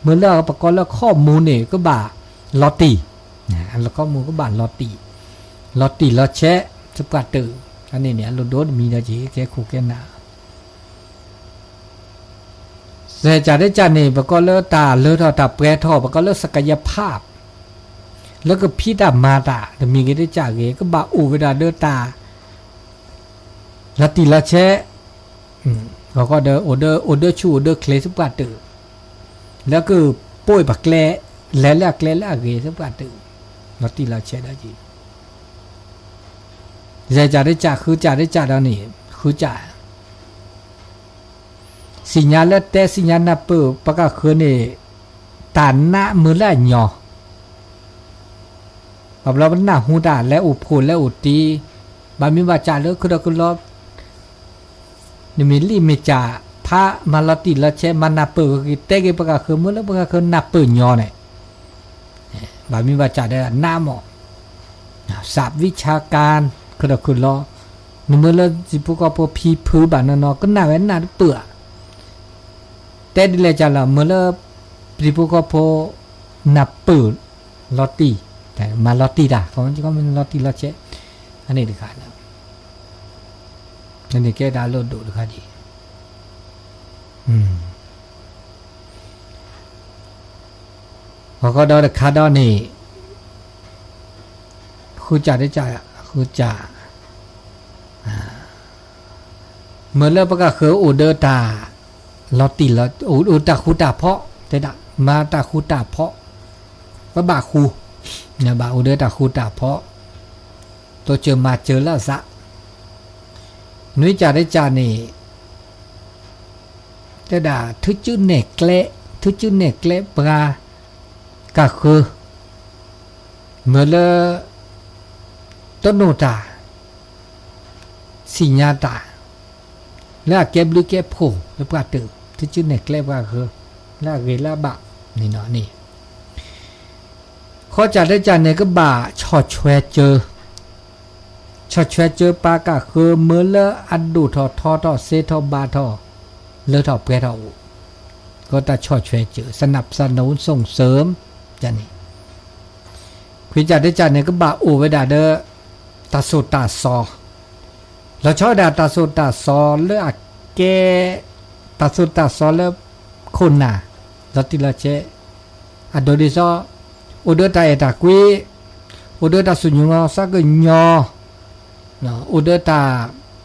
မ့ၢ်လၢပကိးလၢခီၣ်မူန့ၣ် ကဘၣ်လီၤတံၢ် လၢခီၣ်မူကဘၣ်လီၤတံၢ် လီၤတံၢ်လီၤဆဲး စပှၢ်တၢၢ် အန့ၣ်န့ၣ် အလိၣ်ဒိၣ်တမံၤဒီးက့ၤ ကဲခိၣ်ကဲနၢ် စဲးကၢ်တကၢ်န့ၣ် ပကိးလၢတၢ်လၢထီၣ်တၢ်ပှဲၤထီၣ် ပကိးလၢ ศักยภาพ လၢကဖံးတၢ်မၤတၢ် တမံၤဂ့ၤတကၢ်ဂ့ၤ ကဘၣ်အိၣ်ဝဲဒၣ်ဒီးတၢ် လီၤတံၢ်လီၤဆဲး, ဂီၤခီဒီး အိၣ်ဒီးဆူၣ်အိၣ်ဒီးချ့သပှၢ်တၢၢ်, လၢကပိာ်ပကျဲ, လဲၤလၢအကျဲလၢအဂ့ၤသပှၢ်တၢၢ်, လီၤတံၢ်လီၤဆဲးဒီးက့ၤ, ယဲၢ်ကၢ်တကၢ် ဃုကၢ်တကၢ်ဒီးန့ၣ်, ဃုကၢ် သ့ၣ်ညါလၢတဲသ့ၣ်ညါနၢ်ပၢၢ် ပကဃၢၤန့ၣ်, တၢ်နးမုာ်လၢအညီ, ဘၣ်ဘျီပနၢ်ဟူတၢ်လဲၤအိၣ်ဖှိၣ်လဲၤအိၣ်တ့, ဘၣ်မ့ၢ်ဘၣ်စးလၢခုဒီးခုလီၤ, နမ့ၢ်လံၣ်မ့ၢ်စၢ်ဖး မၤလီၤတံၢ်လီၤဆဲး မၤနၢ်ပၢၢ်ဂ့ၤဂ့ၤ တဲက့ၤပကဃၢၤ မ့ၢ်လၢပကဃၢၤနၢ်ပၢၢ်ညီန့ၣ်, ဘၣ်မ့ၢ်ဘၣ်စးဒီးနးမး စးဝံဆါကါ ခုဒီးခုလီၤ, နမ့ၢ်လၢတံၤဖိဃီဖိဖံဖုဘၣ်နီၢ်နီၢ် ကနၣ်ဝဲနၢ်တပၢၢ်ဧါ, တဲဒ်လဲၣ်ကလဲၣ် မ့ၢ်လၢ တံၤဖိဃီဖိ နၢ်ပၢၢ် လီၤတံၢ်, မၤလီၤတံၢ်တၢ် လီၤတံၢ်လီၤဆဲး, အန့ၣ်တခါ, အန့ၣ်ကဲတၢ်လိၣ်ဒိၣ်တခါဒံး ဂီၤခီဒီးတခါဒီးန့ၣ်, ဃုကၢ်တကၢ်, ဃုကၢ်, မ့ၢ်လၢပကဃၢၤအိၣ်ဒီးတၢ် လီၤတံၢ်လီၤ, အိၣ်တၢ်ဃူတၢ်ဖိး, တဲဒၣ် မၤတၢ်ဃူတၢ်ဖိး, ပဘၣ်ဃူ, ဘၣ်အိၣ်ဒီးတၢ်ဃူတၢ်ဖိး, တိစၢၤမၤစၢၤလၢအသး, နွံကၢ်တကၢ်န့ၣ် တဲဒၣ် ထုကၠူနဲၣ်ကျဲ, ထုကၠူနဲၣ်ကျဲပှၤ ကဃၢၤ, မ့ၢ်လၢ တနိၣ်တၢ်, သ့ၣ်ညါတၢ်, လၢအကဲဘျုးကဲဖှိၣ်လၢပှၤတၢၢ် ထုကၠူနဲၣ်ကျဲပှၤကဃၢၤ, လၢအဂ့ၤလၢအဘၣ်န့ၣ်လီၤန့ၣ်, ဃိးကၢ်တကၢ်န့ၣ် ကဘၣ်ဆီၣ်ထွဲစၢၤ ဆီၣ်ထွဲစၢၤပှၤကဃၢၤ မ့ၢ်လၢအဒိၣ်ထီၣ်ထီထီၣ် စ့ထီၣ်ဘၣ်ထီၣ် လၢထီၣ်ပှဲၤထီၣ်အိၣ်, ကတၢ်ဆီၣ်ထွဲစၢၤ สนับสนุนส่งเสริม န့ၣ်, ခွံကၢ်တကၢ်န့ၣ် ကဘၣ်အိၣ်ဝဲဒၣ်ဒီး တၢ်သိၣ်တၢ်သီ, လီၤဆီဝဲဒၣ်တၢ်သိၣ်တၢ်သီလၢအကဲ တၢ်သိၣ်တၢ်သီလၢ ခိၣ်နၢ် လီၤတံၢ်လီၤဆဲး, အဒိဒ်သိး အိၣ်ဒီးတၢ်အဲၣ်တၢ်ကွံ, အိၣ်ဒီးတၢ်သူၣ်ကညီၤသးကညီၤ, အိၣ်ဒီးတၢ်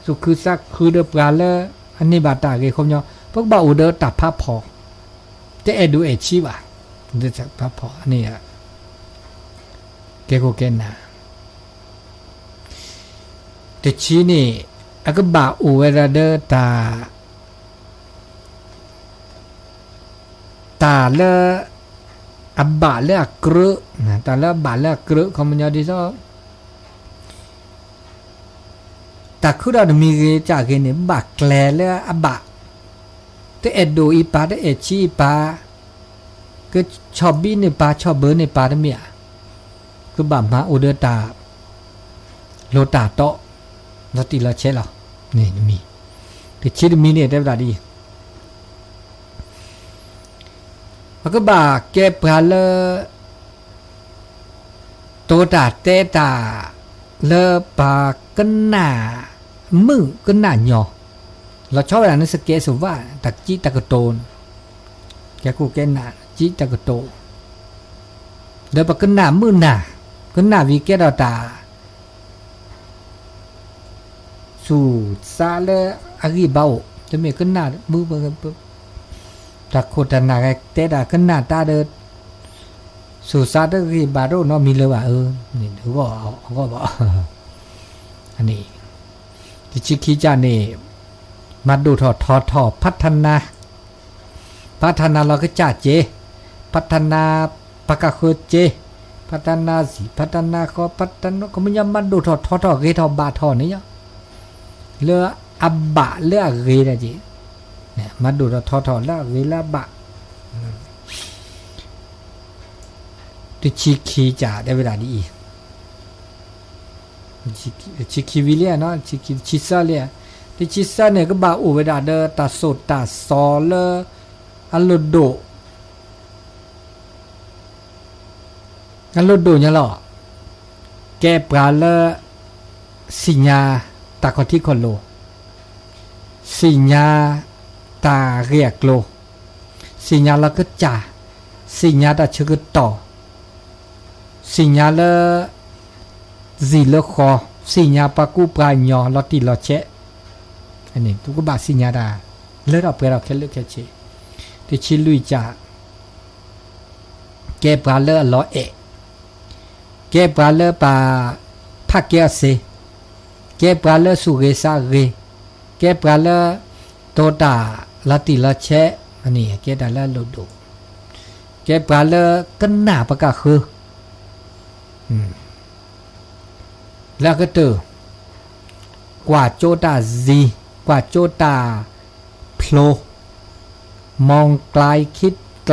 သူၣ်ခုသးခုဒီးပှၤလၢ အန့ၢ်ဘၣ်တၢ်ဂ့ၤခီပညီ, ပကဘၣ်အိၣ်ဒီးတၢ်ဖးဖီၣ်, တအဲၣ်ဒိးအဲၣ်ဆံးဘၣ်, တၢ်ဖးဖီၣ်န့ၣ် ကဲခိၣ်ကဲနၢ်, တဆံန့ၣ် အကဘၣ်အိၣ်ဝဲဒၣ်ဒီးတၢ် တၢ်လၢ အဘၣ်လၢအကြၢး, တၢ်လၢအဘၣ်လၢအကြၢး ခီပညီဒ်သိး တၢ်ခုဒီးတမံၤဂ့ၤကၢ်ဂ့ၤန့ၣ် ဘၣ်ကျဲၤလၢအဘၣ်, တအဲၣ်ဒိးအံၤပၢ် တအဲၣ်ဆံးအံၤပၢ်, ကဆီၣ်ဘံးန့ၢ်ပၢ် ဆီၣ်ဘၢန့ၢ်ပၢ်တမ့ၢ်ဧါ, ကဘၣ်မၤအိၣ်ဒီးတၢ် လိၣ်တၢ်တီ, လီၤတံၢ်လီၤဆဲးလီၤ, န့ၣ်တမံၤ, တဆံတမံၤန့ၣ် တဲဝဲဒၣ်ဒ်အံၤ ပကဘၣ်ကဲပှၤလၢ တိၤတၢ်တဲတၢ် လၢပှၤကနၣ်မုာ်ကနၣ်ညီ, လီၤဆီဝဲဒၣ်န့ၣ် စကဲးစဝး တၢ်ကံးတၢ်ကတိၤ, ကဲခိၣ်ကဲနၢ် ကံးတၢ်ကတိၤ, ဒီးပကနၣ်မုာ်နၢ်, ကနၣ်ဝံၤကဲထီၣ်တၢ် သူၣ်သးလၢအဂံၢ်ဘါအိၣ်, တမ့ၢ်ကနၣ်မုာ် တၢ်ခိၣ်တၢ်နၢ်ဂ့ၤတဲတၢ်ကနၣ်တၢ်ဒီး သူၣ်သးတဂံၢ်ဘါတအိၣ်နီတမံၤလၢၤဘၣ်ဧၢ, အဂီၢ်ဘၣ်, တဆံခံကၢ်န့ၣ် မၤဒိၣ်ထီၣ်ထီထီၣ် ဖးထနါ ဖးထနါလီၤကစၢ်စ့, ဖးထနါပကဃၢၤစ့, ဖးထနါစံၣ် ဖးထနါဃီ ဖးထနါ ခီပညီမၤဒိၣ်ထီၣ်ထီထီၣ်ဂ့ၤထီၣ်ဘၣ်ထီၣ်န့ၣ်, လၢအဘၣ်လၢအဂ့ၤဒၣ်က့ၤ, မၤဒိၣ်ထီၣ်ထီထီၣ်လၢအဂ့ၤလၢအဘၣ်, တဆံခံကၢ်တဲဝဲဒၣ်ဒ်အံၤ တဆံခံဝံၤလံ, တဆံသၢလံ, တဆံသၢန့ၣ် ကဘၣ်အိၣ်ဝဲဒၣ်ဒီးတၢ်သိၣ်တၢ်သီလၢ အလိၣ်ဒိၣ်, အလိၣ်ဒိၣ်ညါလီၤ. ကဲပှၤလၢ သ့ၣ်ညါတၢ်ခီၣ်ထံးခီၣ်လိၤ, သ့ၣ်ညါတၢ်ဂ့ၢ်အကျိၤ, သ့ၣ်ညါလီၤကစၢ်, သ့ၣ်ညါတၢ်ဆၢကတီၢ်, သ့ၣ်ညါလၢ စံၣ်လၢဃီ, သ့ၣ်ညါပှၤကူပှၤကညီလီၤတံၢ်လီၤဆဲး, သုကဘၣ်သ့ၣ်ညါတၢ် လၢထီၣ်ပှဲၤထီၣ်ခဲလၢာ်ခဲဆ့, တဆံလွံၢ်ကၠၢ် ကဲပှၤလၢအလီၤအဲၣ်, ကဲပှၤလၢပာ်ဖးကဲအီၤစ့, ကဲပှၤလၢသူၣ်ဂ့ၤသးဂ့ၤ, ကဲပှၤလၢ တိာ်တၢ်လီၤတံၢ်လီၤဆဲး, ကဲတၢ်လၢအလိၣ်ဒိၣ်, ကဲပှၤလၢကနၣ်ပကဃၢၤ လၢအကတၢၢ် ကွၢ်ကၠိတၢ်စံၤ, ကွၢ်ကၠိတၢ်ဖျိ, မီကျဲခံကျဲ,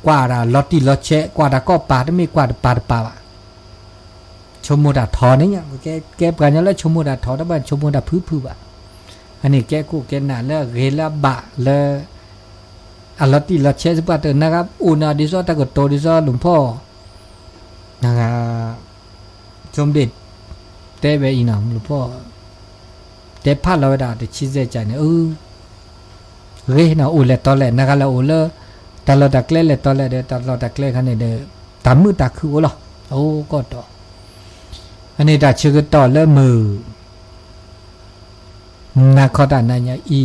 ကွၢ်တၢ်လီၤတံၢ်လီၤဆဲး, ကွၢ်တၢ်ကီၢ်ပၤ, တမ့ၢ်ကွၢ်တပၤတပၤဘၣ်. ဆိကမိၣ်တၢ်ထီန့ၣ်, ကဲပှၤကညီလၢဆိကမိၣ်တၢ်ထီ, တဘၣ်ဆိကမိၣ်တၢ်ဖုဖုဘၣ်. အန့ၣ်ကဲခိၣ်ကဲနၢ်လၢအဂ့ၤလၢအဘၣ်လၢ အလီၤတံၢ်လီၤဆဲးစ့ၢ်ကီးတနၤဂၤအိၣ်န့ၣ် ဒ်သိးတၢ်ကတိၤဒ်သိးလူၤဖီၣ် နဂၤ ကၠိဘ့ၣ် တဲဝဲအံၤနီၤ လူၤဖီၣ် တဲဖးလီၤဝဲဒၣ်တဆံစဲကၢ်န့ၣ် အၢ ဂ့ၤနီၤ အိၣ်လဲၤတီလဲၣ် နဂၤလဲၤအိၣ်လၢ တၢ်လီၢ်တၢ်ကျဲလဲၤတီလဲၣ်ဒီး တၢ်လီၢ်တၢ်ကျဲခါန့ၣ်ဒီး တၢ်မုာ်တၢ်ခုၣ်အိၣ်လီၤ အိၣ်ကီၢ်တီၤ အန့ၣ်တၢ်ဆၢကတီၢ်လၢမုၢ် နၤခီတၢ်နၤညါ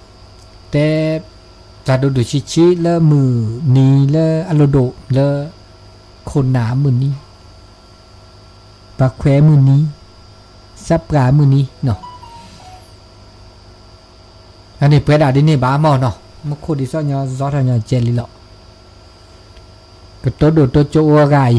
အံၤ တဲ တၢ်ဒိၣ်ဒိၣ်ဆံးဆံးလၢမုၢ်နံၤလၢအလိၣ်ဒိၣ်လၢ ခိၣ်နၢ်မုၢ်နံၤ ပှၤခွဲးမုၢ်နံၤ သးပှၢ်မုၢ်နံၤနီၤ အန့ၣ်ပှဲၤဒၣ်ဒ်န့ၣ်ဘၣ်မီၢ်နီၤ မူခိၣ်ဒ်သိးညီ စီထီၣ်ညီကဲလံလီၤ ကတိၤဒိၣ်တိၤကၠိအိၣ်အဂၤအံၤ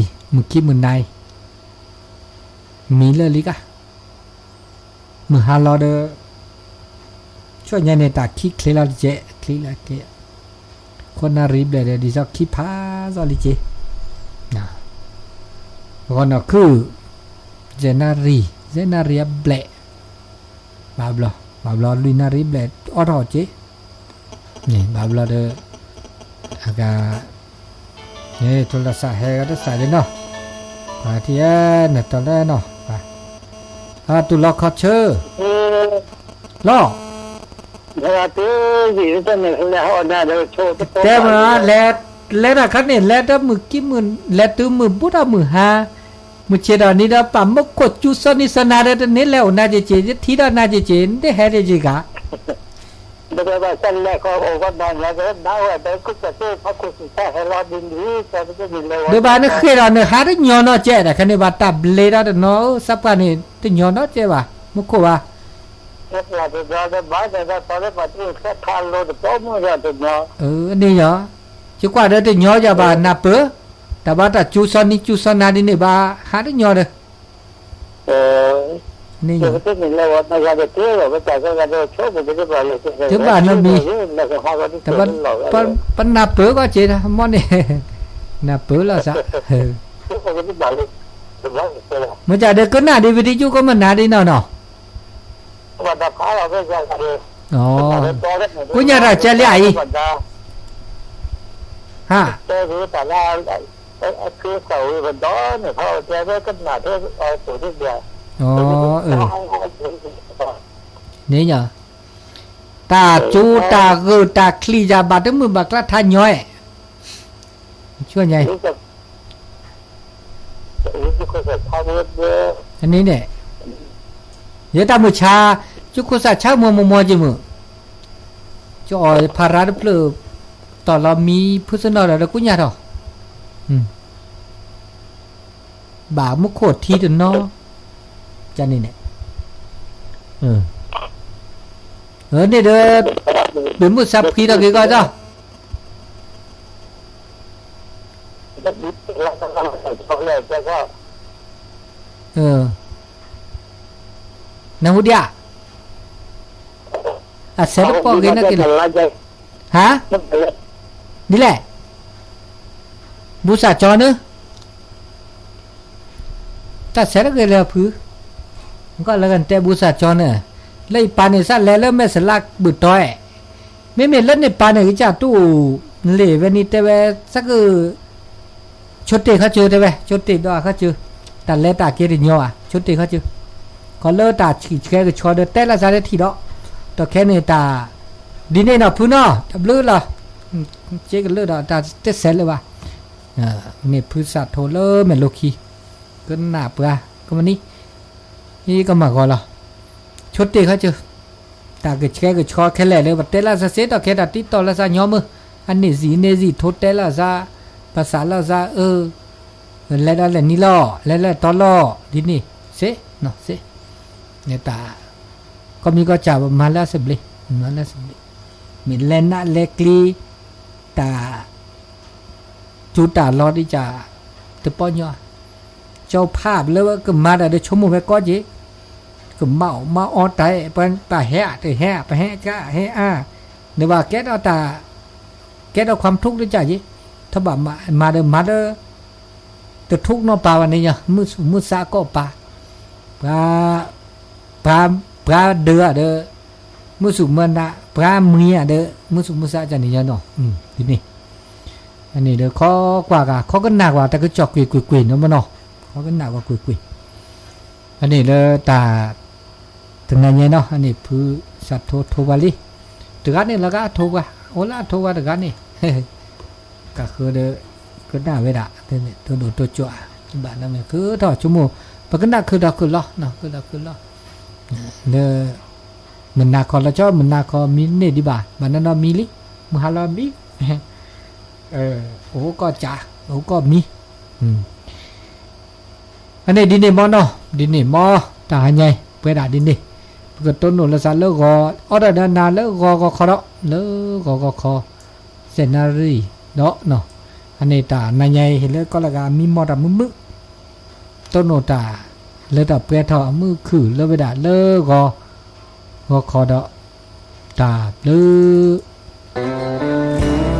မုၢ်ခံမုၢ်နၤအံၤ မံၤလၢာ်လံကါ မုၢ်ဟါလီၤဒီး ဆူညါန့ၣ် တၢ်ခံချ့လီၤတကဲး ချ့လီၤတကဲး ခိၣ်နၣ်ရံၣ်ဘျဲၣ်ဒီး ဒ်သိးခံဖးစီလံက့ၤ ဂီၤနီၢ်ခုၣ် ယဲၢ်နၣ်ရံၣ် ယဲၢ်နၣ်ရံၣ်အဘျဲၣ် ဘၣ်ဘျီ ဘၣ်ဘျီလွံၢ်နၣ်ရံၣ်ဘျဲၣ် အိးထီၣ်က့ၤ ဘၣ်ဘျီဒီး အဂၤ ထိလၢစးဟဲဂၤတစးဒ်နီၤ ပှၤထံၣ်ဧၢ နတီၤလၢနီၤ တူၢ်လီၤခီဆၢ လီၤ တဲမ့ၢ် လဲၤတၢ်ခါန့ၣ် လဲၤတၢ်မုၢ်ကံၢ်မုၢ် လဲၤတုၤမုၢ်ဘူးဒီးမုၢ်ဟါ မုၢ်ဆ့ၣ်ဒီးနံၤဒီး ပာ်မူခိၣ်ကၠူစီနံၤစီနၤဒီး တန့ၢ်လဲၤအိၣ်နၤက့ၤက့ၤ ယထံၣ်ဒီးနၤက့ၤက့ၤ နတဟဲက့ၤက့ၤဂၤ ဒ်ဘၣ်နဃ့ၢ်ဒီးနဟးတညီနီတကဲး တခါန့ၣ်ဘၣ်တၢ်ဘျ့ဒီးတနီၤ သးပှၢ်န့ၣ် တညီနီတကဲးဘၣ် မူခိၣ်ဘၣ် အန့ၣ်ယီၤ ယကွၢ်ဒီးတညီယၤဘၣ်နၢ်ပၢၢ် တၢ်ဘၣ်တၢ်ကၠူစီနံၤကၠူစီနၤဒ်န့ၣ်ဘၣ် ဟးတညီဒီး န့ၣ်ယီၤ တဘၣ်နီတမံၤ တဘၣ် ပနၢ်ပၢၢ်ကီက့ၤ မီၢ်န့ၣ် နၢ်ပၢၢ်လီၤစး မ့ၢ်ကဒီးကနၣ်ဒ်ဝံၤဒ်ကၠူကမနၤဒ်နီၤနီၤ ကိညၢ်တၢ်ကဲလံအံၤ ဟါ န့ၣ် တၢ်ကၠူတၢ်ဂုာ်တၢ်ချံယၤဘၣ်တမုာ်ဘၣ်ကျါထါညီအဲၣ် ဆူညါ န့ၣ်န့ၣ် ယတၢ်မုၢ်ဆါ ကၠူခိၣ်စးဆါမီၤမီၤမီၤက့ၤမုၢ် ကၠီအီၤဖးရါတဖျၢၣ် တီၢ်လီၤမံဖုသနီၣ်ဒီး ကိညၢ်ထီၣ် ဘၣ်မူခိၣ်ထံတနီၤ ကန့ၣ်န့ၣ် န့ၣ်ဒီး ပမုၢ်ဆါဖှံထီၣ်က့ၤကီၢ်ကၠီ နၢ်ဟူဒံးဧါ အဆဲးတပီၢ်ဂ့ၤနာ်က့ၤလီၤ ဟါ ဒ်လဲၣ် ဘူစၢ်ကၠီန့ၣ် တၢ်ဆဲးတဂ့ၤလၢဖု ကီၢ်လၢကတဲဘူစၢ်ကၠီန့ၣ် လၢအံၤပၢ်န့ၣ် စးလဲၤလၢမဲာ်စလါဘုၣ်တီအဲၣ် မ့မ့ၢ်လၢန့ၣ်ပၢ်န့ၣ် ကစၢ်တူၢ်လ့ၣ်ဝဲန့ၣ်တဲဝဲ စးက ဆိတ့ၢ်ခီဆၢတဲဝဲ ဆိတ့ၢ်ဒီးအခီဆၢ တၢ်လဲၤတၢ်က့ၤတညီဘၣ် ဆိတ့ၢ်ခီဆၢ ခီလၢတၢ်ဆံၣ်ဆှဲကဆှီဒီးတဲလၢ်သးတထံၣ်ဒီး ဒီးခဲန့ၣ်တၢ် ဒ်န့ၣ်နီၤဖုနီၤ တဘျုးလီၤ က့ကလၢာ်ဒီးတၢ်တစဲးလၢၤဘၣ် မ့ၢ်ဖုစးထိလၢမဲာ်လိခံ ကနၣ်ပှၤ ကမနံၤ အံၤကမၤဂီၤလီၤ ဆိတ့ၢ်ခီကၢ, တၢ်ကဆှဲကဆှီခဲလၢာ်လၢပတဲလၢစးစ့တီၢ်ခဲတၢ်တံတီၢ်လၢစးညီမုၢ်, အန့ၢ်စံးန့ၢ်စံး ထိတဲလၢစး, ပစးလၢစးအၢ, လဲၤဒၣ်လဲၤနံၤလီၤ လဲၤလဲၤတီလီၤ ဒ်န့ၣ်စ့ၢ်နီၤစ့ၢ်, တၢ် ကီၢ်မံၤကီၢ်စဲၣ်ပမၤလၢစဘျ့, မၤလၢစဘျ့, မ့ၢ်လဲၤနးလဲၤကျံ တၢ် ကၠူတၢ်လီၤဒ်ကၢ် တပီညီ, ကၠီဖးလၢကမၤတၢ်ဒီးဆိကမိၣ်ဖဲကီၢ်က့ၤ, ကမၤအီၣ်မၤအီတၢ်, ပဟဲတဟဲ ပဟဲကဟဲအါ, နဘၣ်ကဲထီၣ်တၢ် ကဲထီၣ်ခွါမထုးတကၢ်က့ၤ, ထီၣ်ဘၣ်မၤဒီးမၤလၢ တထူၣ်နီၢ်ပၤဘၣ်န့ၣ်ညါ မုၢ်ဆူၣ်မုၢ်ဆါကီၢ်ပၤ, ပှၤ ပှၤဒၢးဧါဒီး မုၢ်ဆူၣ်မုၢ်နၤ ပှၤမှံဧါဒီး မုၢ်ဆူၣ်မုၢ်ဆါကန့ၣ်ညါနီၤ, ဒ်န့ၣ်, အန့ၣ်ဒီးခီကွၢ်ဂၤ ခီကနၣ်ကွၢ် တၢ်ကစီၣ်ကွ့ၢ်ကွ့ၢ်ကွ့ၢ်နီၤမနီၤ, ခီကနၣ်ကွၢ်ကွ့ၢ်ကွ့ၢ်, အန့ၣ်လၢတၢ် တနၤညါနီၤ အန့ၣ်ဖုစးထိထိပှၤလံ, တဂၤန့ၣ်လၢကအထိပှၤ အိၣ်လၢအထိပှၤတဂၤန့ၣ် ကဃၢဒီး ကနၣ်ဝဲဒၣ် တိၢ်ဒိၣ်တိၢ်ကၠိၣ်ဧါ, ဘၣ်နီၢ်မ့ၢ်ခုထီၣ်ဆိကမိၣ် ပကနၣ်ခုထီၣ်ခုလီၤ ခုထီၣ်ခုလီၤ, လၢ မုၢ်နၤခီလီၤကၠီ မုၢ်နၤခီမံန့ၢ်ဒံးဘၣ် ဘၣ်နီၢ်နီၢ်မံလံ, မုၢ်ဟါလီၤမံ, အိၣ်ကီၢ်ကၠး အိၣ်ကီၢ်မံ အန့ၣ်ဒ်န့ၣ်မ်နီၤ ဒ်န့ၣ်မ် တၢ်ဟါညါ ပှဲၤဒၣ်ဒ်န့ၣ်, ပကတိၢ်နီၣ်လၢသးလၢဂီၤ အီၣ်ဒၣ်ဒီးနၤလၢဂီၤဂီၤခီဒီး လၢဂီၤဂီၤခီ စဲးနၣ်ရံၣ်ဒီး အန့ၣ်တၢ်နၤညါအံၤ ဟ့ၣ်လၢကီၢ်လၢဂၤမံမီၢ်တၢ်မုာ်မုာ်, တိၢ်နီၣ်တၢ်လၢတၢ်ပှဲၤထီၣ်အမုၢ်ခုၣ်လၢဝဲဒၣ်လၢဂီၤ ဂီၤခီဒီး တၢ်ဘျုး